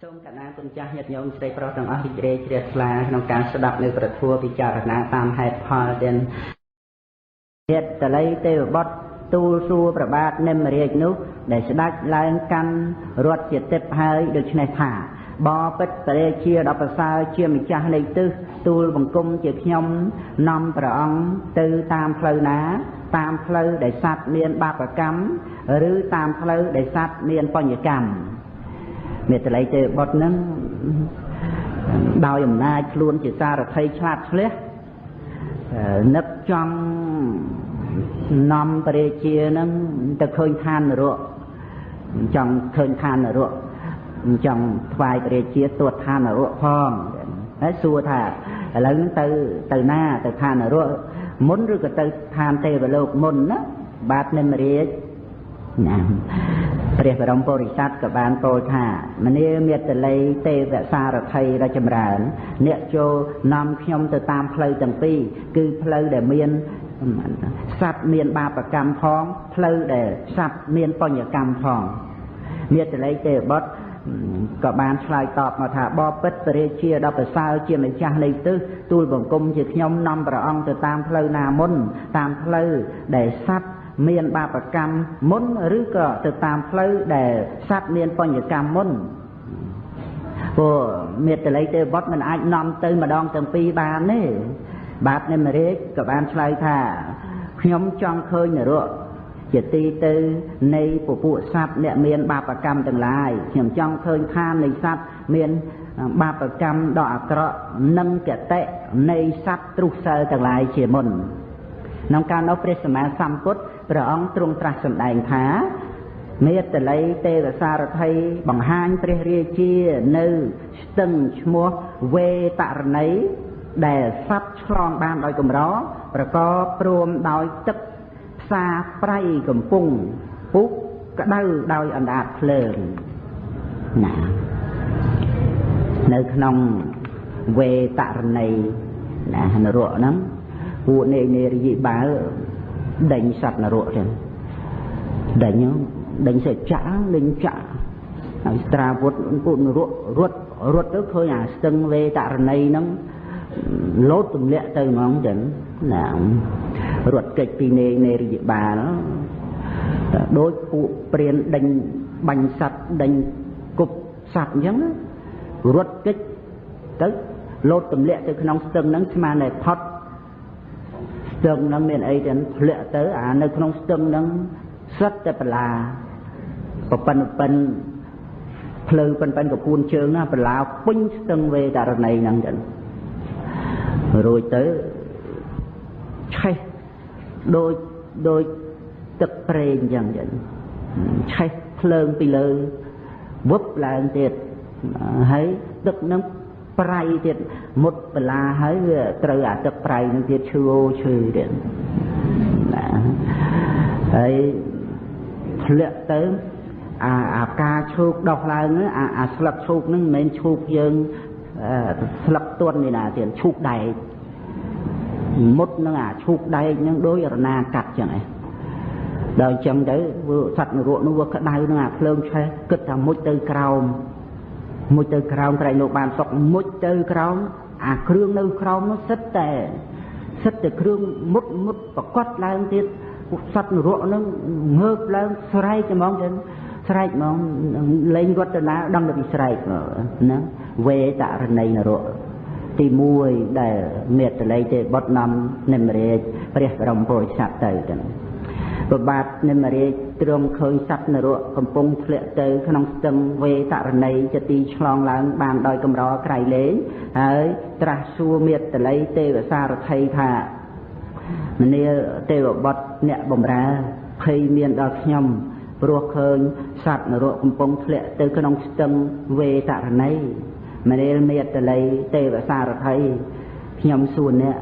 សូមកណាគុណចាស់ញាតិញោមស្រីប្រុសទាំងអស់រីករាយជ្រះថ្លាក្នុងការស្ដាប់នៅព្រះធម៌ពិចារណាតាមហេតុផលទាំងហេតុតល័យទេវបុត្រទូលសួរប្របាទនិមរាជនោះដែលស្ដេចឡើងកាន់រដ្ឋជាទិព្វហើយដូច្នេះថាបពិតព្រះរាជាដ៏ប្រសើរជាម្ចាស់នៃទិសទូលបង្គំជាខ្ញុំនាំព្រះអង្គទៅតាមផ្លូវណាតាមផ្លូវដែលសត្វមានបាបកម្មឬតាមផ្លូវដែលសត្វមានបញ្ញកម្មមេតល័យទេវបុត្រនឹងដោយអំណាចខ្លួនជាសារថីឆ្លាតឆ្លះនឹកចង់នាំព្រះរាជានឹងទៅឃើញឋាននរកចង់ឃើញឋាននរកចង់ថ្វាយព្រះរាជាទួតឋាននរកផងហើយសួរថាឥឡូវហ្នឹងទៅណាទៅឋាននរកមុនឬក៏ទៅឋានទេវលោកមុនណាបាទនិមរាជណាព្រះបរមពុរិស័ទក៏បានពោលថាមនាមេតល័យទេវសារថីដ៏ចម្រើនអ្នកចូលនាំខ្ញុំទៅតាមផ្លូវទាំងពីរគឺផ្លូវដែលមានសត្វមានបាបកម្មផងផ្លូវដែលសត្វមានបញ្ញកម្មផងមេតល័យទេវបុត្រក៏បានឆ្លើយតបមកថាបពិតព្រះរាជាដ៏ប្រសើរជាម្ចាស់នៃទិសទូលបង្គំជាខ្ញុំនាំព្រះអង្គទៅតាមផ្លូវណាមុនតាមផ្លូវដែលសត្វមានបាបកម្មមុនឬក៏ទៅតាមផ្លូវដែលសត្វមានបញ្ញកម្មមុនព្រោះមេតល័យទេវបុត្រមិនអាចនាំទៅម្ដងទាំងពីរបានទេបាទនិមរាជក៏បានឆ្លើយថាខ្ញុំចង់ឃើញនរកជាទីទៅនៃពពួកសត្វអ្នកមានបាបកម្មទាំងឡាយខ្ញុំចង់ឃើញឋាននៃសត្វមានបាបកម្មដ៏អាក្រក់និងកតិនៃសត្វទ្រុសិលទាំងឡាយជាមុនក្នុងកាលនោះព្រះសម្មាសម្ពុទ្ធព្រះអង្គទ្រង់ត្រាស់សម្ដែងថាមេតល័យទេវសារថីបង្ហាញព្រះរាជានៅស្ទឹងឈ្មោះវេតរណីដែលសត្វឆ្លងបានដោយកម្រប្រកបព្រមដោយទឹកផ្សារប្រៃកំពុងពុះក្តៅដោយអណ្ដាតភ្លើងណានៅក្នុងវេតរណីណានរកហ្នឹងពួកនេនេរិយបាលដេញសត្វនរកចឹងដេញសេចចាក់ដេញចាក់ហើយស្ត្រាវុធពួកនរករត់ទៅឃើញអាស្ទឹងវេតរណីហ្នឹងលោតទម្លាក់ទៅហ្មងចឹងណារត់កិច្ចពីនេនេរិយបាលដូចពួកព្រានដេញបាញ់សត្វដេញគប់សត្វអញ្ចឹងរត់កិច្ចទៅលោតទម្លាក់ទៅក្នុងស្ទឹងហ្នឹងស្មានតែផុតស្ទឹងហ្នឹងមានអីទៅធ្លាក់ទៅអានៅក្នុងស្ទឹងហ្នឹងសិតតែបន្លាប៉ិនប៉ិនផ្លូវប៉ិនប៉ិនកពួនជើងណាបន្លាពេញស្ទឹងវេតរណីហ្នឹងចឹងរួចទៅឆេះដូចទឹកប្រេងចឹងចឹងឆេះភ្លើងពីលើវឹបឡើងទៀតហើយទឹកហ្នឹងប្រៃទៀតមុតបន្លាហើយវាត្រូវអាទឹកប្រៃហ្នឹងទៀតឈឺអូឈឺទៀតណាហើយធ្លាក់ទៅអាផ្កាឈូកដោះឡើងអាស្លឹកឈូកហ្នឹងមិនមែនឈូកយើងស្លឹកទន់នេះណាទៀតឈូកដែកមុតនឹងអាឈូកដែកហ្នឹងដូចរណាកាត់ចឹងឯងដល់អញ្ចឹងទៅសត្វនរកនោះវាក្តៅនឹងអាភ្លើងឆេះគិតថាមុជទៅក្រោមមុជទៅក្រោមក្រែងលោកបានសុកមុជទៅក្រោមអាគ្រឿងនៅក្រោមនោះសិតតែគ្រឿងមុតមុតប្រកាសឡើងទៀតសត្វនរកហ្នឹងងើបឡើងស្រែកហ្មងចឹងស្រែកហ្មងលេងរត់ទៅណាដឹងតែពីស្រែកណាវេតរណីនរកទី1ដែលមេតល័យទេបុត្រនាំនិមរាជព្រះបរមពុរិស័ទទៅចឹងប្របាទនិមរាជទ្រង់ឃើញសត្វនរកកំពុងធ្លាក់ទៅក្នុងស្ទឹងវេតរណីជាទីឆ្លងឡើងបានដោយកម្រក្រៃលែងហើយត្រាស់សួរមេតល័យទេវសារថីថាមនាលទេវបុត្រអ្នកបំរើភ័យមានដល់ខ្ញុំព្រោះឃើញសត្វនរកកំពុងធ្លាក់ទៅក្នុងស្ទឹងវេតរណីមនាលមេតល័យទេវសារថីខ្ញុំសួរអ្នក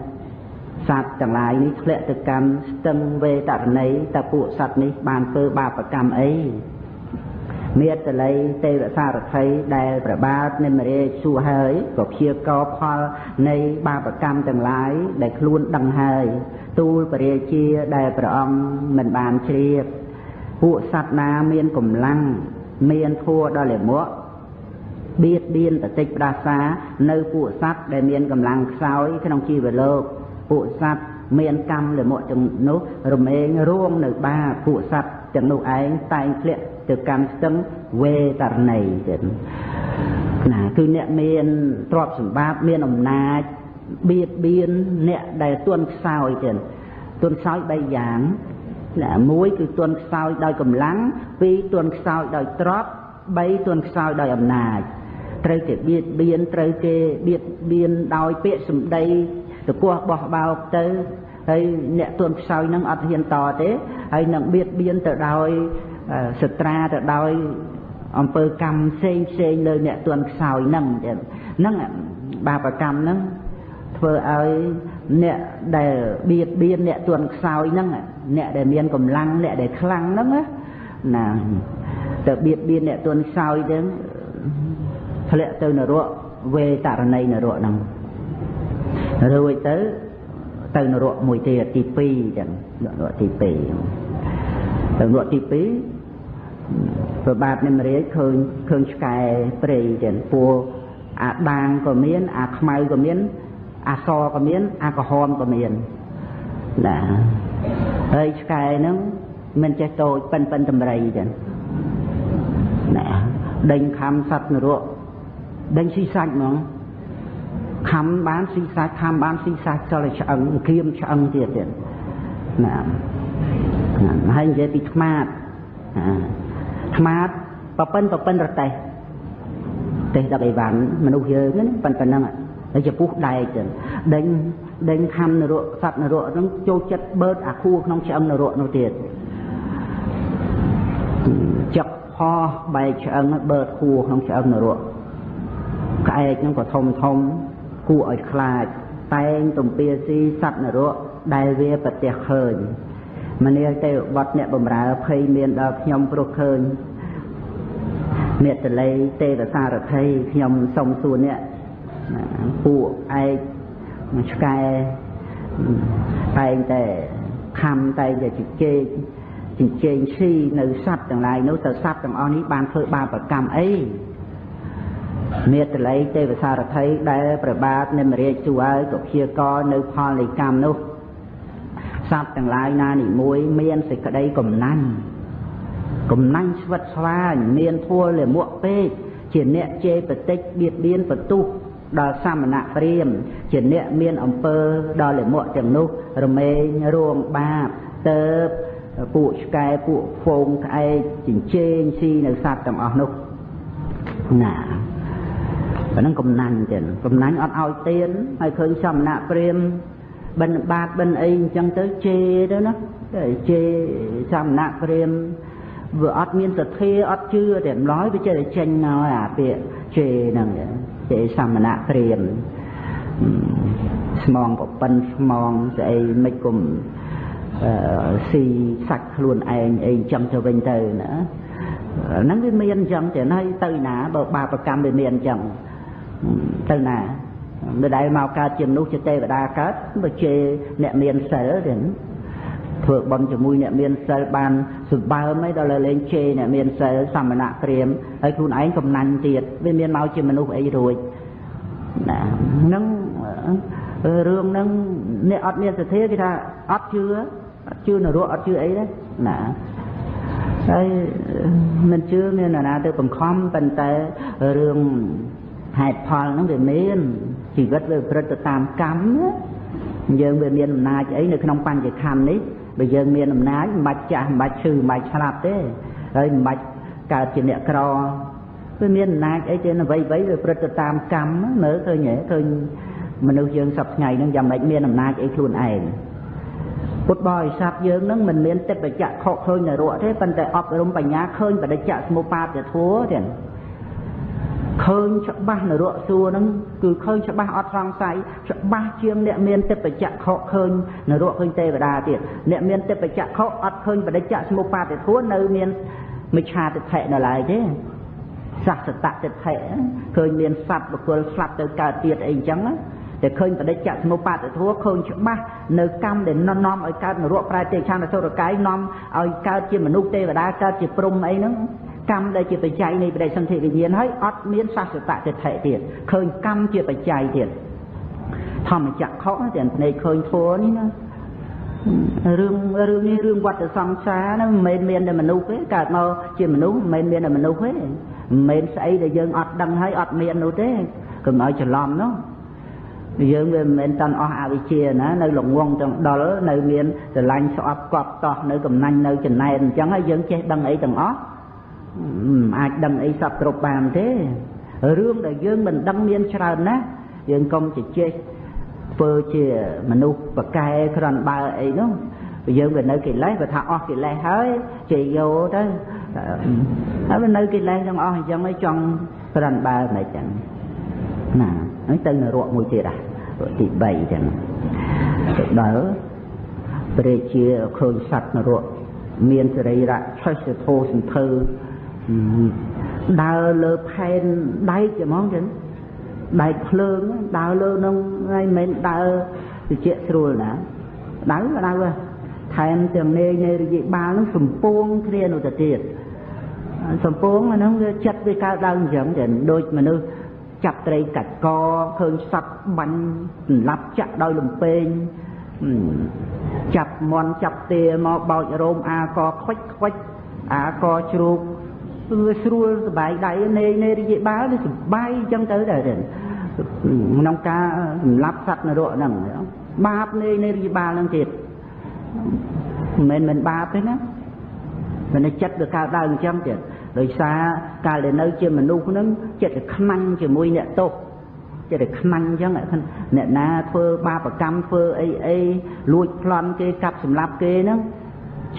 សត្វទាំងឡាយនេះធ្លាក់ទៅកាន់ស្ទឹងវេតរណីតើពួកសត្វនេះបានធ្វើបាបកម្មអីមេតល័យទេវសារថីដែលព្រះបាទនិមរាជសួរហើយក៏ព្យាករផលនៃបាបកម្មទាំងឡាយដែលខ្លួនដឹងហើយទូលព្រះរាជាដែលព្រះអង្គមិនបានជ្រាបពួកសត្វណាមានកម្លាំងមានធัวដល់លិមក បៀតបៀនបតិចផ្ដាសានៅពួកសត្វដែលមានកម្លាំងខ្សោយក្នុងជីវលោកពួកសត្វមានកម្មលមុទាំងនោះរមែងរួមនៅបាពួកសត្វទាំងនោះឯងតែងធ្លាក់ទៅកម្មស្ទឹងវេតរណីទៀតណាគឺអ្នកមានទ្រព្យសម្បត្តិមានអំណាចបៀតបៀនអ្នកដែលទន់ខ្សោយទៀតទន់ខ្សោយ3យ៉ាងណាមួយគឺទន់ខ្សោយដោយកម្លាំងពីរទន់ខ្សោយដោយទ្រព្យ3ទន់ខ្សោយដោយអំណាចត្រូវគេបៀតបៀនត្រូវគេបៀតបៀនដោយពាក្យសម្ដីតកោះបោះបោកទៅហើយអ្នកទន់ខ្សោយនឹងអត់ហ៊ានតទេហើយនឹងបៀតបៀនទៅដោយសត្រាទៅដោយអំពើកម្មផ្សេងផ្សេងលើអ្នកទន់ខ្សោយហ្នឹងហ្នឹងបាបកម្មហ្នឹងធ្វើឲ្យអ្នកដែលបៀតបៀនអ្នកទន់ខ្សោយហ្នឹងអ្នកដែលមានកម្លាំងអ្នកដែលខ្លាំងហ្នឹងណាទៅបៀតបៀនអ្នកទន់ខ្សោយហ្នឹងធ្លាក់ទៅនរកវេតរណីនរកហ្នឹងរួចទៅទៅនរកមួយទៀតទី2ចឹងនរកទី2ទៅនរកទី2ព្រះបាទនិមរាជឃើញឆ្កែព្រៃចឹងពួរអាដាងក៏មានអាខ្មៅក៏មានអាសក៏មានអាក្រហមក៏មានណាហើយឆ្កែហ្នឹងមិនចេះតូចប៉ិនតម្រៃចឹងណាដេញខំសត្វនរកដេញស៊ីសាច់ហ្មងខំបានស៊ីសាច់ខំបានស៊ីសាច់ចលឆ្អឹងក្រៀមឆ្អឹងទៀតទៀតណាហើយនិយាយពីថ្មាតថ្មាតប៉ិនរទេះទេសដឹកអីវ៉ាន់មនុស្សយើងណាប៉ុណ្ណឹងហើយចំពោះដែកចឹងដេញខំនរកសត្វនរកហ្នឹងចូលចិត្តបឺតអាខួរក្នុងឆ្អឹងនរកនោះទៀតចឹកផោះបែកឆ្អឹងបឺតខួរក្នុងឆ្អឹងនរកក្អែកហ្នឹងក៏ធំធំគួរឲ្យខ្លាចតែងទំពាស៊ីសត្វនរកដែលវាប្រទះឃើញមនាលទេវបុត្រអ្នកបំរើភ័យមានដល់ខ្ញុំព្រោះឃើញមេតល័យទេវសារថីខ្ញុំសុំសួរអ្នកពួកឯកឆ្កែតែងតែខំតែងតែជជែកជជែងស៊ីនៅសត្វទាំងឡាយនោះទៅសត្វទាំងអស់នេះបានធ្វើបាបកម្មអីមេតល័យទេវសារថីដែលព្រះបាទនិមរាជជួឲ្យក៏ព្យាករនៅផលនៃកម្មនោះសត្វទាំងឡាយណានីមួយមានសេចក្តីកំណាញ់ស្វិតស្វាញមានធัวលមុខពេកជាអ្នកជេរបតិចបៀតបៀនបន្ទុះដល់សមណៈព្រាហ្មណ៍ជាអ្នកមានអំពើដល់លមុខទាំងនោះរមែងរួងបាបទៅពួកឆ្កែពួកហ្វូងក្អែកចិញ្ចេងស៊ីនៅសត្វទាំងអស់នោះណាប៉ណ្ណឹងកំណាញ់ចឹងកំណាញ់អត់ឲ្យទៀនហើយឃើញសមណៈព្រាហ្មណ៍បិណ្ឌបាតបិណ្ឌអីអញ្ចឹងទៅជេរទៅណាជេរសមណៈព្រាហ្មណ៍វាអត់មានសទ្ធាអត់ជឿទេម្ល៉េះវាចេះតែចេញមកអាពាក្យជេរហ្នឹងជេរសមណៈព្រាហ្មណ៍ស្មងប្រប៉ិនស្មងស្អីមិនគុំស៊ីសាច់ខ្លួនឯងអីអញ្ចឹងទៅវិញទៅណាហ្នឹងវាមានអញ្ចឹងទេហើយទៅណាបើបាបកម្មវាមានអញ្ចឹងទៅណាមិនដែលមកកើតជាមនុស្សជាទេវតាកើតបើជេរអ្នកមានសិលទេធ្វើបុណ្យជាមួយអ្នកមានសិលបានសម្បើមអីដល់លេងជេរអ្នកមានសិលសមណៈព្រាហ្មណ៍ហើយខ្លួនឯងកំណាញ់ទៀតវាមានមកជាមនុស្សអីរួចណាហ្នឹងរឿងហ្នឹងអ្នកអត់មានសទ្ធាគេថាអត់ជឿអត់ជឿនរកអត់ជឿអីទេណាហើយមិនជឿមាននរណាទៅបង្ខំប៉ុន្តែរឿងហេតុផលហ្នឹងវាមានជីវិតវាប្រព្រឹត្តទៅតាមកម្មណាយើងវាមានអំណាចអីនៅក្នុងបញ្ចខណ្ឌនេះបើយើងមានអំណាចមិនបាច់ចាស់មិនបាច់ឈឺមិនបាច់ស្លាប់ទេហើយមិនបាច់កើតជាអ្នកក្រវាមានអំណាចអីទេអ្វីៗវាប្រព្រឹត្តទៅតាមកម្មមើលឃើញទេឃើញមនុស្សយើងសប្តាហ៍ថ្ងៃហ្នឹងយ៉ាងម៉េចមានអំណាចអីខ្លួនឯងពុទ្ធបរិស័ទយើងហ្នឹងមិនមានទេពចក្ខុឃើញនរកទេប៉ុន្តែអប់រំបញ្ញាឃើញបដិច្ចសមុបាទធម៌ទេឃើញច្បាស់នរកសួរហ្នឹងគឺឃើញច្បាស់អត់សង្ស័យច្បាស់ជាងអ្នកមានទេពចក្ខុឃើញនរកឃើញទេវតាទៀតអ្នកមានទេពចក្ខុអត់ឃើញបដិច្ចសមុបាទធម៌នៅមានមិច្ឆាទិដ្ឋិនៅឡើយទេសសតទិដ្ឋិឃើញមានសត្វបុគ្គលស្លាប់ទៅកើតទៀតអីអញ្ចឹងតែឃើញបដិច្ចសមុបាទធម៌ឃើញច្បាស់នៅកម្មដែលនាំឲ្យកើតនរកប្រែទេឆានអសុរកាយនាំឲ្យកើតជាមនុស្សទេវតាកើតជាព្រហ្មអីហ្នឹង កម្មដែលជាបច្ច័យនៃបដិសន្ធិវិញ្ញាណហើយអត់មានសាសតតិដ្ឋិទៀតឃើញកម្មជាបច្ច័យទៀតធម្មចក្ខុទាំងភ្នែកឃើញធម៌នេះណារឿងរឿងនេះរឿងវត្តសង្សារហ្នឹងមិនមែនមានតែមនុស្សទេកើតមកជាមនុស្សមិនមែនមានតែមនុស្សទេមិនមែនស្អីដែលយើងអត់ដឹងហើយអត់មាននោះទេកុំឲ្យច្រឡំនោះយើងវាមិនមែនតាន់អស់អវិជ្ជាណានៅល្ងងទាំងដុលនៅមានស្រឡាញ់ស្អប់កប់តោះនៅកំណាញ់នៅចំណែនអញ្ចឹងហើយយើងចេះដឹងអីទាំងអស់មិនអាចដឹងអីសពគ្រប់បានទេរឿងដែលយើងមិនដឹងមានច្រើនណាស់យើងកុំជជែកធ្វើជាមនុស្សប្រកែក្រាន់បើអីនោះយើងវានៅកិលេសបើថាអស់កិលេសហើយជ័យយោទៅហើយវានៅកិលេសទាំងអស់អញ្ចឹងហើយចង់ក្រាន់បើមិនចឹងណាហ្នឹងទៅនរកមួយទៀតទី3ចឹងទៅដល់ព្រះជាឃើញសត្វនរកមានសរីរៈឆេះសធោសន្ធើដើរលើផែនដែកហ្មងចឹងដែកភ្លើងដើរលើនឹងហើយមិនមែនដើរតិចស្រួលណាដើរដើរថែមទាំងនាយនៃរយៈបាលនឹងសំពួងគ្នានោះទៅទៀតសំពួងអាហ្នឹងវាចិត្តវាកើតឡើងអញ្ចឹងចឹងដូចមនុស្សចាប់ត្រីកាច់កឃើញសត្វបាញ់សម្លាប់ចាក់ដោយលំពេងចាប់មន់ចាប់ទាមកបោចរោមអាកខ្វិចខ្វិចអាកជ្រូកវាស្រួលសបាយដៃនៃនៃរយៈបាលវាសបាយអញ្ចឹងទៅដែរក្នុងការសម្លាប់សត្វនរកហ្នឹងបាបនៃនៃរយៈបាលហ្នឹងទៀតមិនមែនបាបទេណាមិនចិត្តវាកើតឡើងអញ្ចឹងទៀតដោយសារកាលដែលនៅជាមនុស្សហ្នឹងចិត្តវាខ្មាញ់ជាមួយអ្នកទោសចិត្តវាខ្មាញ់អញ្ចឹងអ្នកណាធ្វើបាបកម្មធ្វើអីអីលួចប្លន់គេកាប់សម្លាប់គេហ្នឹង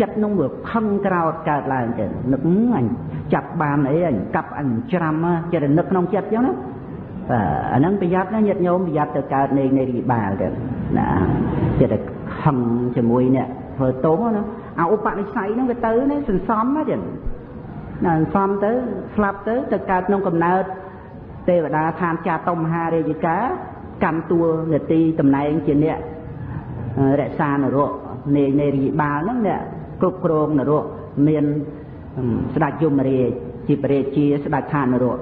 ចិត្តនោះវាខឹងក្រោតកើតឡើងចឹងនឹកអញចាប់បានអីអញកាប់អញច្រាំចិត្តនឹកក្នុងចិត្តចឹងណាអាហ្នឹងប្រយ័ត្នណាញាតិញោមប្រយ័ត្នទៅកើតនៃនៃរិបាលចឹងណាចិត្តខឹងជាមួយអ្នកធ្វើទោសណាអាឧបនិស្ស័យហ្នឹងវាទៅណាសន្សំណាចឹងណាសន្សំទៅស្លាប់ទៅទៅកើតក្នុងកំណើតទេវតាឋានចាតុមហារាជការកាន់តួនាទីតំណែងជាអ្នករក្សានរកនៃនៃរិបាលហ្នឹងអ្នកគ្រប់គ្រងនរកមានស្ដេចយមរាជជាព្រះរាជាស្ដេចឋាននរក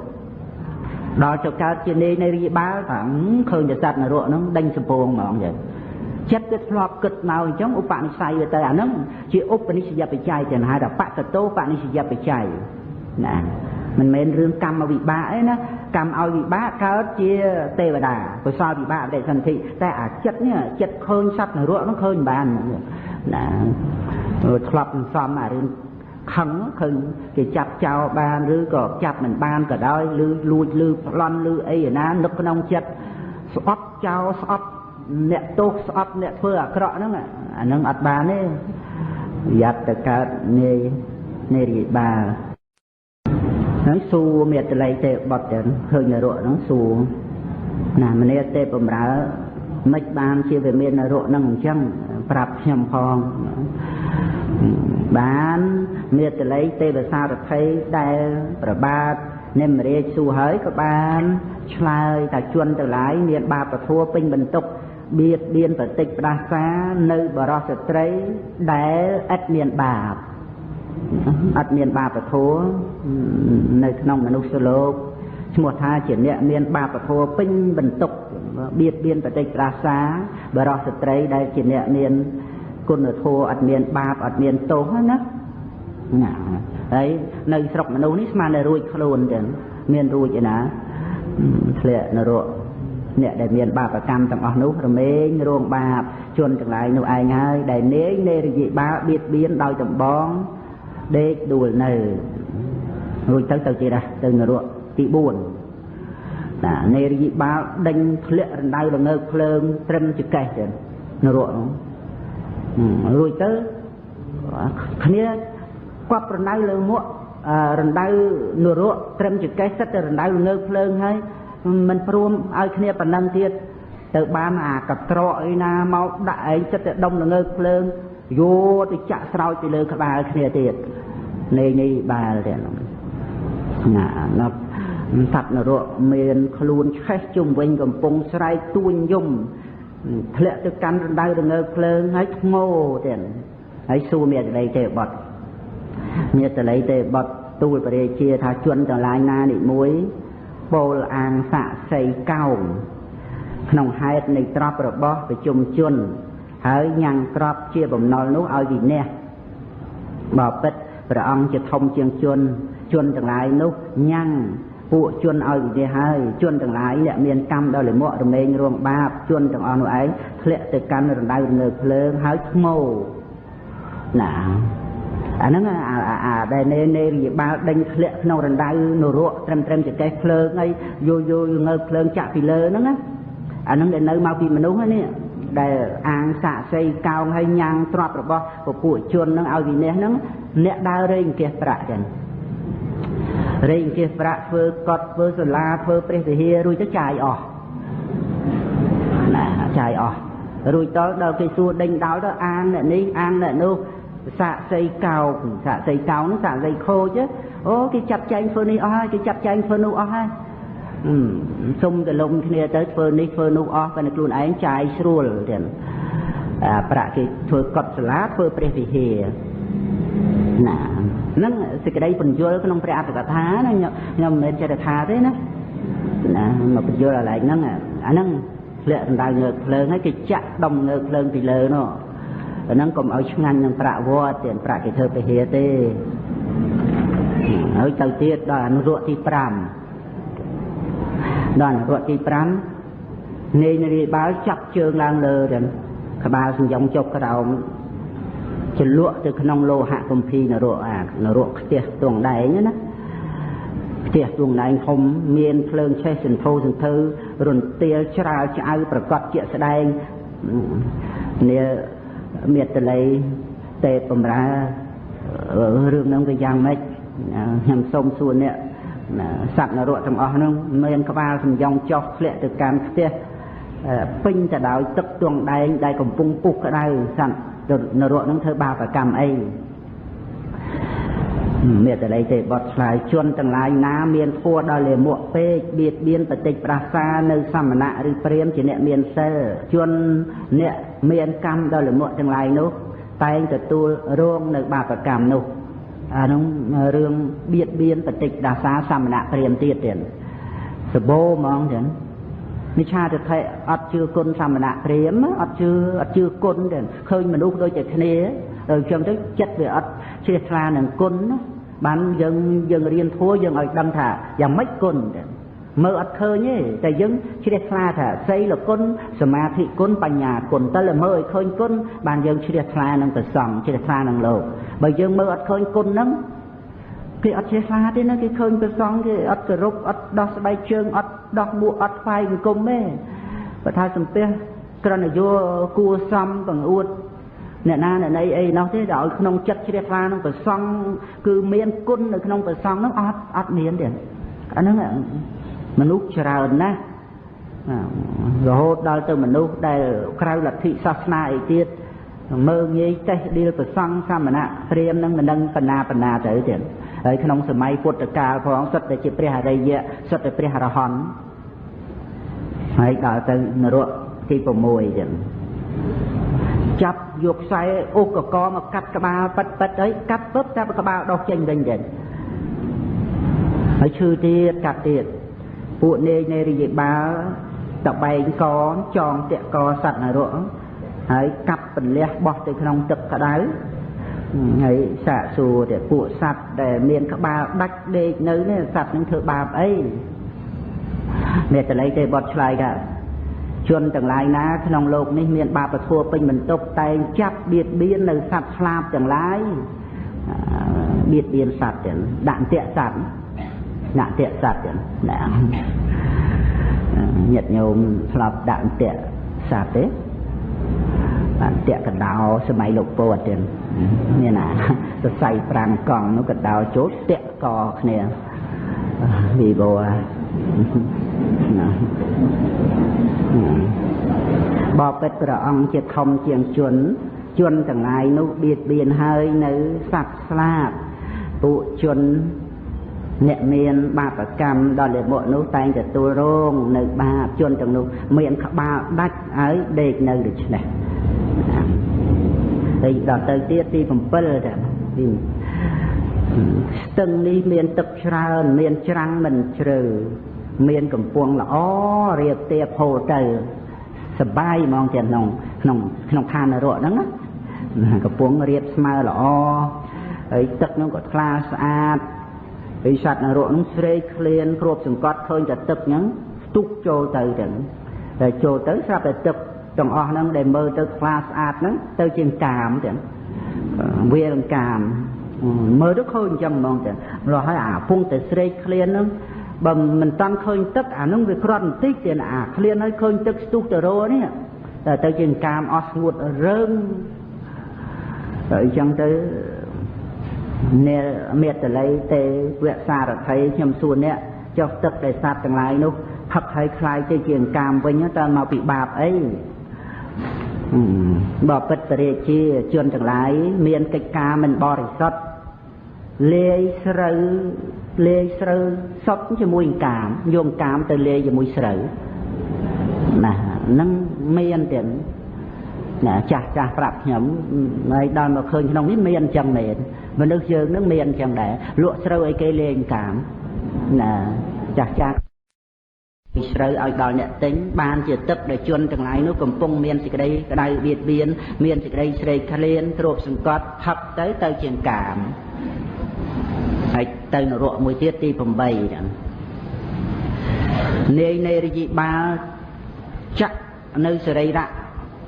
ដល់ទៅកើតជានាយនៃរាជបាលបាទឃើញតែសត្វនរកហ្នឹងដេញសំពងហ្មងចឹងចិត្តវាធ្លាប់គិតមកអញ្ចឹងឧបនិស្ស័យវាទៅអាហ្នឹងជាឧបនិស្សយបច្ច័យចឹងហៅថាបកតោបនិស្សយបច្ច័យណាមិនមែនរឿងកម្មវិបាកទេណាកម្មឲ្យវិបាកកើតជាទេវតាកុសលវិបាកបដិសន្ធិតែអាចិត្តនេះចិត្តឃើញសត្វនរកហ្នឹងឃើញបានណាធ្លាប់សន្សំអារឿងខឹងឃើញគេចាប់ចោលបានឬក៏ចាប់មិនបានក៏ដោយឬលួចឬប្លន់ឬអីឯណានឹកក្នុងចិត្តស្អប់ចោលស្អប់អ្នកទោសស្អប់អ្នកធ្វើអាក្រក់ហ្នឹងអាហ្នឹងអត់បានទេប្រយ័ត្នទៅកើតនាយនៃរាជបាលហើយសួរមេតល័យទេបុត្រចឹងឃើញនរកហ្នឹងសួរណាមនាទេបំរើមិនបានជាវាមាននរកហ្នឹងអញ្ចឹងប្រាប់ខ្ញុំផងបានមេតល័យទេវសារថីដែលប្របាទនិមរាជសួរហើយក៏បានឆ្លើយថាជនទាំងឡាយមានបាបធัวពេញបន្ទុកបៀតបៀនបតិចផ្ដាសានៅបរោះស្ត្រីដែលឥតមានបាបអត់មានបាបធัวនៅក្នុងមនុស្សលោកឈ្មោះថាជាអ្នកមានបាបធัวពេញបន្ទុកបៀតបៀនបតិចផ្ដាសាបរោះស្ត្រីដែលជាអ្នកមានគុណធម៌អត់មានបាបអត់មានទោសណាណាហើយនៅស្រុកមនុស្សនេះស្មានតែរួចខ្លួនចឹងមានរួចឯណាធ្លាក់នរកអ្នកដែលមានបាបកម្មទាំងអស់នោះរមែងរងបាបជនទាំងឡាយនោះឯងហើយដែលនាយនៃរយៈបាលបៀតបៀនដោយដំបងដេកដួលនៅរួចទៅទៅទៀតទៅនរកទី4ណានៃរយៈបាលដេញធ្លាក់រណ្ដៅល្ងើកភ្លើងត្រឹមចកេះចឹងនរកនោះរួចទៅគ្នាគាត់រណ្ដៅលើមួករណ្ដៅនរកត្រឹមចកេះសិតតែរណ្ដៅល្ងើកភ្លើងហើយមិនព្រមឲ្យគ្នាប៉ុណ្ណឹងទៀតទៅបានអាកត្រកអីណាមកដាក់ឯងសិតតែដុំល្ងើកភ្លើងយកទៅចាក់ស្រោចពីលើក្បាលគ្នាទៀតនៃនេះបាលទៀតណាណាសត្វនរកមានខ្លួនឆេះជុំវិញកំពុងស្រែកទួញយំធ្លាក់ទៅកាន់រណ្ដៅរងើកភ្លើងហើយធ្ងោទៀតហើយសួរមេតល័យទេបុត្រមេតល័យទេបុត្រ ទូលព្រះរាជាថាជនទាំងឡាយណានិមួយពោលអាងសាក់សីកោងក្នុងហេតុនៃទ្រព្យរបស់ប្រជុំជនហើយញ៉ាំងទ្រព្យជាបំណុលនោះឲ្យវិន័យបបិទ្ធព្រះអង្គជាធំជាងជនជនទាំងឡាយនោះញ៉ាំងពួកជនឲ្យវិន័យហើយជនទាំងឡាយអ្នកមានកម្មដល់លិមករមែងរងបាបជនទាំងអស់នោះឯងធ្លាក់ទៅកាន់រណ្ដៅរងើភ្លើងហើយធ្មោណាអាហ្នឹងអាដែលនេរិយបាលដេញធ្លាក់ក្នុងរណ្ដៅនរកត្រឹមត្រឹមចកេះភ្លើងហើយយោយោងើភ្លើងចាក់ពីលើហ្នឹងណាអាហ្នឹងដែលនៅមកពីមនុស្សហ្នឹងនេះដែលអាងសាក់សីកោងហើយញ៉ាំងទ្រព្យរបស់ពពួកជនហ្នឹងឲ្យវិន័យហ្នឹងអ្នកដើររែងអង្គាសប្រាក់ចឹងរែងអង្គាសប្រាក់ធ្វើកត់ធ្វើសាលាធ្វើព្រះវិហាររួចទៅចាយអស់ណាចាយអស់រួចដល់គេសួរដេញដោលទៅអាងអ្នកនេះអាងអ្នកនោះសាក់សីកោងសាក់សីកោងនោះសាក់សីខូចអូគេចាត់ចែងធ្វើនេះអស់ហើយគេចាត់ចែងធ្វើនោះអស់ហើយសុំទៅលំគ្នាទៅធ្វើនេះធ្វើនោះអស់ប៉ុន្តែខ្លួនឯងចាយស្រួលទៀតប្រាក់គេធ្វើកត់សាលាធ្វើព្រះវិហារណាហ្នឹងសេចក្តីពន្យល់ក្នុងព្រះអត្ថកថាណាខ្ញុំមិនមែនចេះតែថាទេណាណាមកពន្យល់កន្លែងហ្នឹងអាហ្នឹងធ្លាក់រណ្ដៅងើកភ្លើងហើយគេចាក់ដុំងើកភ្លើងពីលើនោះអាហ្នឹងកុំឲ្យឆ្ងាញ់នឹងប្រាក់វត្តទៀតប្រាក់គេធ្វើពហិទេហើយទៅទៀតដល់អនុរកទី5ដល់អនុរកទី5នាយនរាបាលចាប់ជើងឡើងលើទាំងក្បាលសញ្ញងចុះក្រោមចលក់ទៅក្នុងលោហៈគម្ពីរនរកអានរកខ្ទះទងដែងណាខ្ទះទងដែងធំមានភ្លើងឆេះសន្ធោសន្ធៅរន្ទាលច្រាលឆ្អៅប្រកបជាក់ស្ដែងនាមេតល័យទេបំរើរឿងហ្នឹងវាយ៉ាងម៉េចខ្ញុំសូមសួរអ្នកសត្វនរកទាំងអស់ហ្នឹងមានក្បាលសំយ៉ងចុះធ្លាក់ទៅកាន់ផ្ទះពេញទៅដោយទឹកទងដែងដែលកំពុងពុះក្តៅសត្វនរកហ្នឹងធ្វើបាបកម្មអីមេតល័យទេបត់ឆ្លើយជនទាំងឡាយណាមានធัวដល់លេមួកពេកបៀតបៀនបតិចប្រាសានៅសមណៈឬព្រាមជាអ្នកមានសិលជនអ្នកមានកម្មដល់លេមួកទាំងឡាយនោះតែងទទួលរងនៅបាបកម្មនោះអានោះរឿងបៀតបៀនបតិចប្រាសាសមណៈព្រាមទៀតទៀតសបោហ្មងចឹងមិឆាទិដ្ឋិអត់ជឿគុណសមណៈព្រាមអត់ជឿគុណទេឃើញមនុស្សដូចតែគ្នាដល់ចឹងទៅចិត្តវាអត់ជ្រះថ្លានឹងគុណណាបានយើងរៀនធัวយើងឲ្យដឹងថាយ៉ាងម៉េចគុណទេមើលអត់ឃើញទេតែយើងជ្រះថ្លាថាសីលគុណសមាធិគុណបញ្ញាគុណតែមើលឲ្យឃើញគុណបានយើងជ្រះថ្លានឹងព្រះសង្ឃជ្រះថ្លានឹងលោកបើយើងមើលអត់ឃើញគុណហ្នឹងគេអត់ជ្រះថ្លាទេណាគេឃើញព្រះសង្ឃគេអត់គោរពអត់ដោះស្បែកជើងអត់ដោះមួកអត់ថ្វាយបង្គំទេបើថាសំពះក្រណយោគួសមបង្អួតអ្នកណាអ្នកណីអីនោះទេដល់ឲ្យក្នុងចិត្តជ្រះថ្លានឹងព្រះសង្ឃគឺមានគុណនៅក្នុងព្រះសង្ឃហ្នឹងអត់មានទេអាហ្នឹងមនុស្សច្រើនណាស់រហូតដល់ទៅមនុស្សដែលក្រៅលទ្ធិសាសនាអីទៀតមើលងាយចេះដៀលព្រះសង្ឃសមណៈព្រាហ្មណ៍នឹងមិនដឹងបណ្ណាទៅទៀតហើយក្នុងសម័យពុទ្ធកាលផងសុទ្ធតែជាព្រះអរិយៈសុទ្ធតែព្រះអរហន្តហើយដល់ទៅនរកទី6ទៀតចាប់យកខ្សែអូសកកមកកាត់ក្បាលប៉ិតប៉ិតហើយកាត់ពឹបតែក្បាលដោះចេញវិញទៀតហើយឈឺទៀតកាត់ទៀតពួកនាយនៃរាជបាលតបែងកចងតាក់កសត្វនរកហើយកាប់ពន្លះបោះទៅក្នុងទឹកក្តៅហើយសាកសួរតែពួកសត្វដែលមានក្បាលដាច់ដេកនៅនេះសត្វនឹងធ្វើបាបអីមេតល័យទេបត់ឆ្លើយថាជនទាំងឡាយណាក្នុងលោកនេះមានបាបធម៌ពេញបន្ទុកតែងចាប់បៀតបៀននៅសត្វស្លាបទាំងឡាយបៀតបៀនសត្វទាំងដាក់អន្ទាក់សត្វដាក់អន្ទាក់សត្វទាំងណាញាតិញោមធ្លាប់ដាក់អន្ទាក់សត្វទេអន្ទាក់កដោសម័យលោកពោធិទាំងមានណាសរសៃប្រាំងកង់នោះកដោចូលតាក់កគ្នាវីបោណាបបិទ្ធព្រះអង្គជាធំជាងជនជនទាំងឡាយនោះបៀតបៀនហើយនៅសត្វស្លាបពួកជនអ្នកមានបាបកម្មដល់លិមុនោះតែងទទួលរងនៅបាបជនទាំងនោះមានក្បាលដាច់ហើយដេកនៅដូច្នេះហើយដល់ទៅទៀតទី7តាទី ស្ទឹងនេះមានទឹកច្រើនមានច្រាំងមិនជ្រៅមានកំពង់ល្អរៀបទៀបហូរទៅសបាយហ្មងទាំងក្នុងក្នុងក្នុងឋាននរកហ្នឹងណាកំពង់រៀបស្មើល្អហើយទឹកហ្នឹងក៏ថ្លាស្អាតហើយសត្វនរកហ្នឹងស្រេកឃ្លានគ្របសង្កត់ឃើញតែទឹកហ្នឹងស្ទុះចូលទៅទាំងតែចូលទៅស្រាប់តែទឹកទាំងអស់ហ្នឹងដែលមើលទៅថ្លាស្អាតហ្នឹងទៅជាកាមទាំងវានឹងកាមមើលទៅឃើញអញ្ចឹងហ្មងទាំងម្ល៉េះហើយអាពងតែស្រេកឃ្លានហ្នឹងបើមិនតាន់ឃើញទឹកអាហ្នឹងវាគ្រាន់បន្តិចទៀតអាឃ្លានហើយឃើញទឹកស្ទុះទៅរនេះតែទៅជាកាមអស់ស្ងួតរើងហើយអញ្ចឹងទៅអ្នកមេតល័យទេវសារថីខ្ញុំសួរអ្នកចុះទឹកដែលសត្វទាំងឡាយនោះផឹកហើយคล้ายទៅជាកាមវិញតើមកពីបាបអីបពិតព្រះរាជាជនទាំងឡាយមានកិច្ចការមិនបរិសុទ្ធលាយស្រូវលាយស្រូវសុទ្ធជាមួយកាមយកកាមទៅលាយជាមួយស្រូវណាហ្នឹងមានទៀតណាចាស់ចាស់ប្រាប់ខ្ញុំហើយដល់មកឃើញក្នុងនេះមានអញ្ចឹងមែនមនុស្សយើងនឹងមានអញ្ចឹងដែរលក់ស្រូវឲ្យគេលេងកាមណាចាស់ចាស់ពីស្រូវឲ្យដល់អ្នកទិញបានជាទឹកដែលជនទាំងឡាយនោះកំពុងមានសេចក្តីក្តៅបៀតបៀនមានសេចក្តីស្រេកឃ្លានគ្របសង្កត់ផឹកទៅទៅជាកាមហើយទៅនរកមួយទៀតទី8ហ្នឹងនាយនៃរាជបាលចាក់នៅសរីរៈ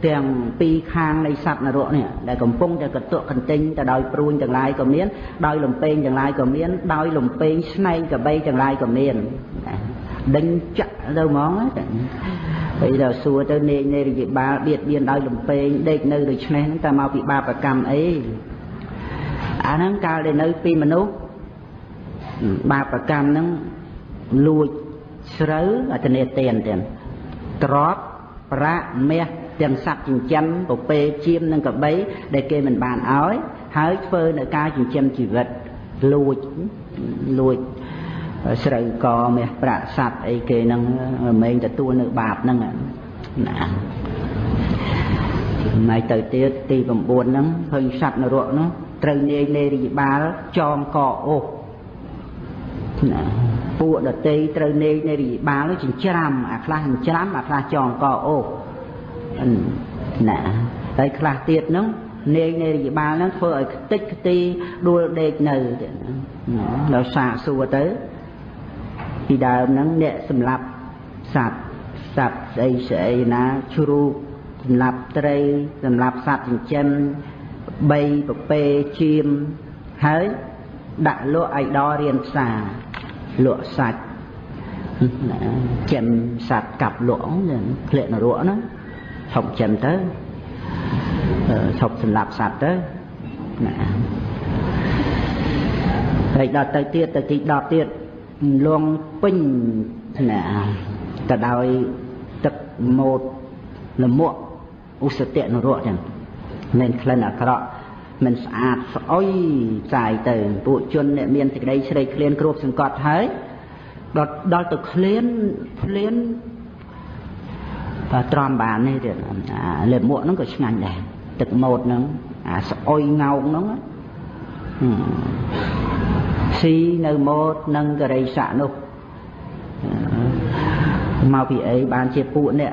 ទាំងពីរខាងនៃសត្វនរកនេះដែលកំពុងតែកតុកកន្ទិញទៅដោយព្រួញទាំងឡាយក៏មានដោយលំពេងទាំងឡាយក៏មានដោយលំពេងស្នែងកបីទាំងឡាយក៏មានដេញចាក់ទៅហ្មងហើយដល់សួរទៅនាយនៃរាជបាលបៀតបៀនដោយលំពេងដេកនៅដូច្នេះហ្នឹងតើមកពីបាបកម្មអីអាហ្នឹងកាលដែលនៅពីមនុស្សបាបកម្មហ្នឹងលួចស្រូវអធិនាទានទាំងទ្រព្យប្រាក់មាសទាំងសត្វចិញ្ចឹមពពែចៀមនិងកបីដែលគេមិនបានឲ្យហើយធ្វើនៅការចិញ្ចឹមជីវិតលួចលួចស្រូវកមាសប្រាក់សត្វអីគេហ្នឹងមិនមែនទទួលនៅបាបហ្នឹងណាហើយទៅទៀតទី9ហ្នឹងឃើញសត្វនរកនោះត្រូវនាយនៃរាជបាលចងកអូសណាពួកដតីត្រូវនាយនៃរាជបាលនោះចិញ្ច្រាំអាខ្លះចិញ្ច្រាំអាខ្លះចងកអូសណាហើយខ្លះទៀតហ្នឹងនាយនៃរាជបាលហ្នឹងធ្វើឲ្យខ្ទេចខ្ទីដួលដេកនៅដល់សាកសួរទៅពីដើមហ្នឹងអ្នកសម្លាប់សត្វសត្វស្អីស្អីណាជ្រូកសម្លាប់ត្រីសម្លាប់សត្វចិញ្ចឹមបីពពែចៀមហើយដាក់លក់ឲ្យដល់រៀនផ្សារលក់សាច់ចិញ្ចឹមសត្វកាប់លក់ធ្លាក់នរកណាឈប់ចិញ្ចឹមទៅឈប់សម្លាប់សត្វទៅណាហើយដល់ទៅទៀតទៅទី10ទៀតលងពេញណាទៅដោយទឹកម៉ូតលមួកឧសតៈនរកចឹងមិនក្លិនអាក្រក់មិនស្អាតស្អុយចាយទៅពួកជនអ្នកមានសេចក្តីស្រេកឃ្លានគ្របសង្កត់ហើយដល់ទៅឃ្លានភ្លានបើទ្រាំបាននេះទៀតអាលមួកហ្នឹងក៏ឆ្ងាញ់ដែរទឹកម៉ូតហ្នឹងអាស្អុយងោកហ្នឹងស៊ីនៅម៉ូតនិងករិស័កនោះមកពីអីបានជាពួកអ្នក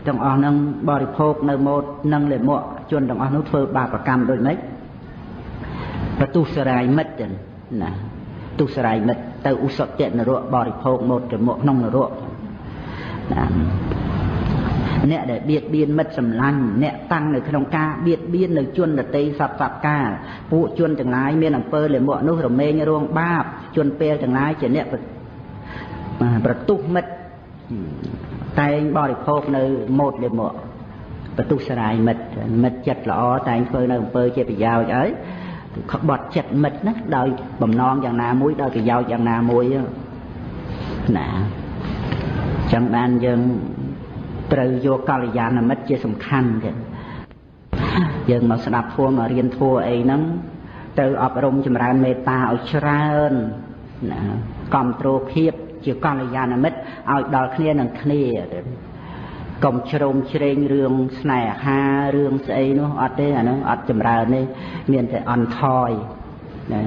ទាំងអស់ហ្នឹងបរិភោគនៅម៉ូតនិងលមួកជនទាំងអស់នោះធ្វើបាបកម្មដូចម៉េចប្រទុសរាយមិត្តណាទុសរាយមិត្តទៅឧសតៈនរកបរិភោគម៉ូតលមួកក្នុងនរកណាអ្នកដែលបៀតបៀនមិត្តសម្លាញ់អ្នកតាំងនៅក្នុងការបៀតបៀននៅជនដទៃសត្វសត្វកាលពួកជនទាំងឡាយមានអំពើលមួកនោះរមែងរងបាបជនពេលទាំងឡាយជាអ្នកប្រទុះមិត្តតែងបរិភោគនៅម៉ូតលមួកប្រទុះសរាយមិត្តមិត្តចិត្តល្អតែងធ្វើនៅអំពើជាប្រយោជន៍ហើយក្បត់ចិត្តមិត្តណាដោយបំណងយ៉ាងណាមួយដោយប្រយោជន៍យ៉ាងណាមួយណាចឹងបានយើងត្រូវយកកល្យាណមិត្តជាសំខាន់ទៀតយើងមកស្ដាប់ធម៌មករៀនធម៌អីហ្នឹងត្រូវអប់រំចម្រើនមេត្តាឲ្យច្រើនណាគ្រប់គ្រងភាពជាកល្យាណមិត្តឲ្យដល់គ្នានឹងគ្នាកុំជ្រោមជ្រែងរឿងស្នេហារឿងស្អីនោះអត់ទេអាហ្នឹងអត់ចម្រើនទេមានតែអន់ថយ ណា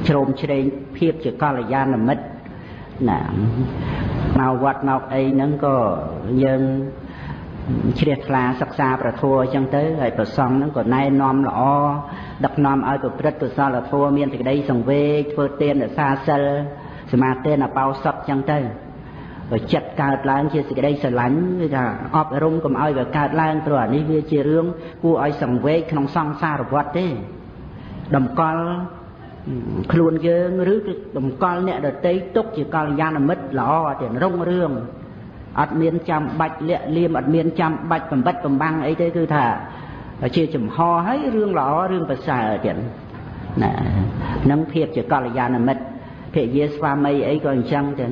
ជ្រោមជ្រែងភាពជាកល្យាណមិត្តណាមកវត្តមកអីហ្នឹងក៏យើងជ្រះថ្លាសិក្សាព្រះធម៌អញ្ចឹងទៅហើយព្រះសង្ឃហ្នឹងក៏ណែនាំល្អដឹកនាំឲ្យប្រព្រឹត្តកុសលធម៌មានសេចក្តីសង្វេគធ្វើទានរក្សាសិលសមាធិអបោសុតអញ្ចឹងទៅបើចិត្តកើតឡើងជាសេចក្តីស្រឡាញ់គឺថាអប់រំកុំឲ្យវាកើតឡើងព្រោះអានេះវាជារឿងគួរឲ្យសង្វេគក្នុងសង្សារវដ្តទេតម្កល់ខ្លួនយើងឬតម្កល់អ្នកដទៃទុកជាកល្យាណមិត្តល្អទេរុងរឿងអត់មានចាំបាច់លាក់លៀមអត់មានចាំបាច់បំបិតបំបាំងអីទេគឺថាជាចំហហើយរឿងល្អរឿងប្រសើរទៀតណានឹងភាពជាកល្យាណមិត្តភរិយាស្វាមីអីក៏អញ្ចឹងទៀត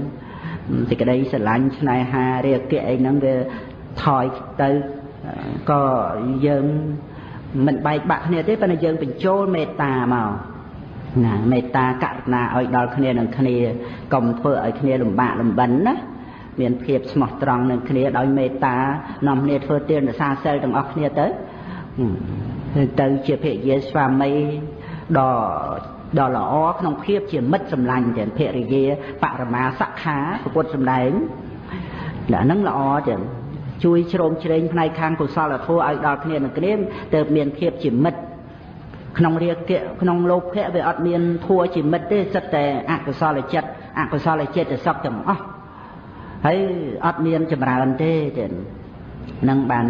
សេចក្តីស្រឡាញ់ស្នេហារាគៈអីហ្នឹងវាថយទៅក៏យើងមិនបែកបាក់គ្នាទេប៉ុន្តែយើងបញ្ចូលមេត្តាមកណាមេត្តាករុណាឲ្យដល់គ្នានឹងគ្នាកុំធ្វើឲ្យគ្នាលំបាកលំបិនណាមានភាពស្មោះត្រង់នឹងគ្នាដោយមេត្តានាំគ្នាធ្វើទានរក្សាសិលទាំងអស់គ្នាទៅទៅជាភរិយាស្វាមីដ៏ល្អក្នុងភាពជាមិត្តសម្លាញ់ទាំងភរិយាបរមាសខាពុទ្ធសម្ដែងអាហ្នឹងល្អទាំងជួយជ្រោមជ្រែងផ្នែកខាងកុសលធម៌ឲ្យដល់គ្នានឹងគ្នាទើបមានភាពជាមិត្តក្នុងរាគៈក្នុងលោភៈវាអត់មានធัวជាមិត្តទេសិតតែអកុសលចិត្តអកុសលចិត្តសពទាំងអស់ហើយអត់មានចម្រើនទេទេនឹងបាន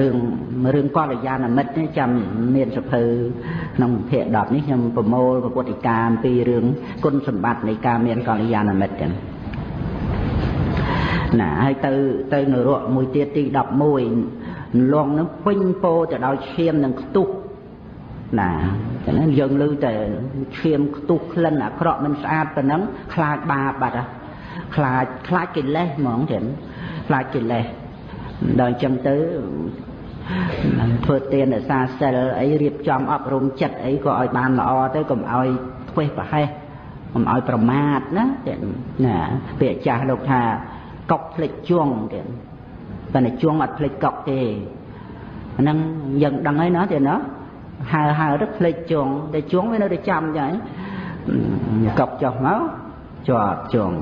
រឿងកល្យាណមិត្តនេះចាំមានសភៅក្នុងភាគ10នេះខ្ញុំប្រមូលពុទ្ធិកាអំពីរឿងគុណសម្បត្តិនៃការមានកល្យាណមិត្តចឹងណាហើយទៅនរកមួយទៀតទី11លងនឹងពេញពោទៅដោយឈាមនិងខ្ទុះណាចឹងយើងឮតែឈាមខ្ទុះក្លិនអាក្រក់មិនស្អាតប៉ុណ្ណឹងខ្លាចបាបបាត់ខ្លាចកិលេសហ្មងចឹងខ្លាចកិលេសដល់អញ្ចឹងទៅធ្វើទានរក្សាសិលអីរៀបចំអប់រំចិត្តអីក៏ឲ្យបានល្អទៅកុំឲ្យធ្វេសប្រហែសកុំឲ្យប្រមាទណាណាពាក្យចាស់លោកថាកុកភ្លេចជួងទៀតប៉ុន្តែជួងអត់ភ្លេចកុកទេហ្នឹងយើងដឹងហើយណាទៀតណាហើទៅភ្លេចជួងតែជួងវានៅតែចាំចឹងកុកចុះមកជាប់ជួង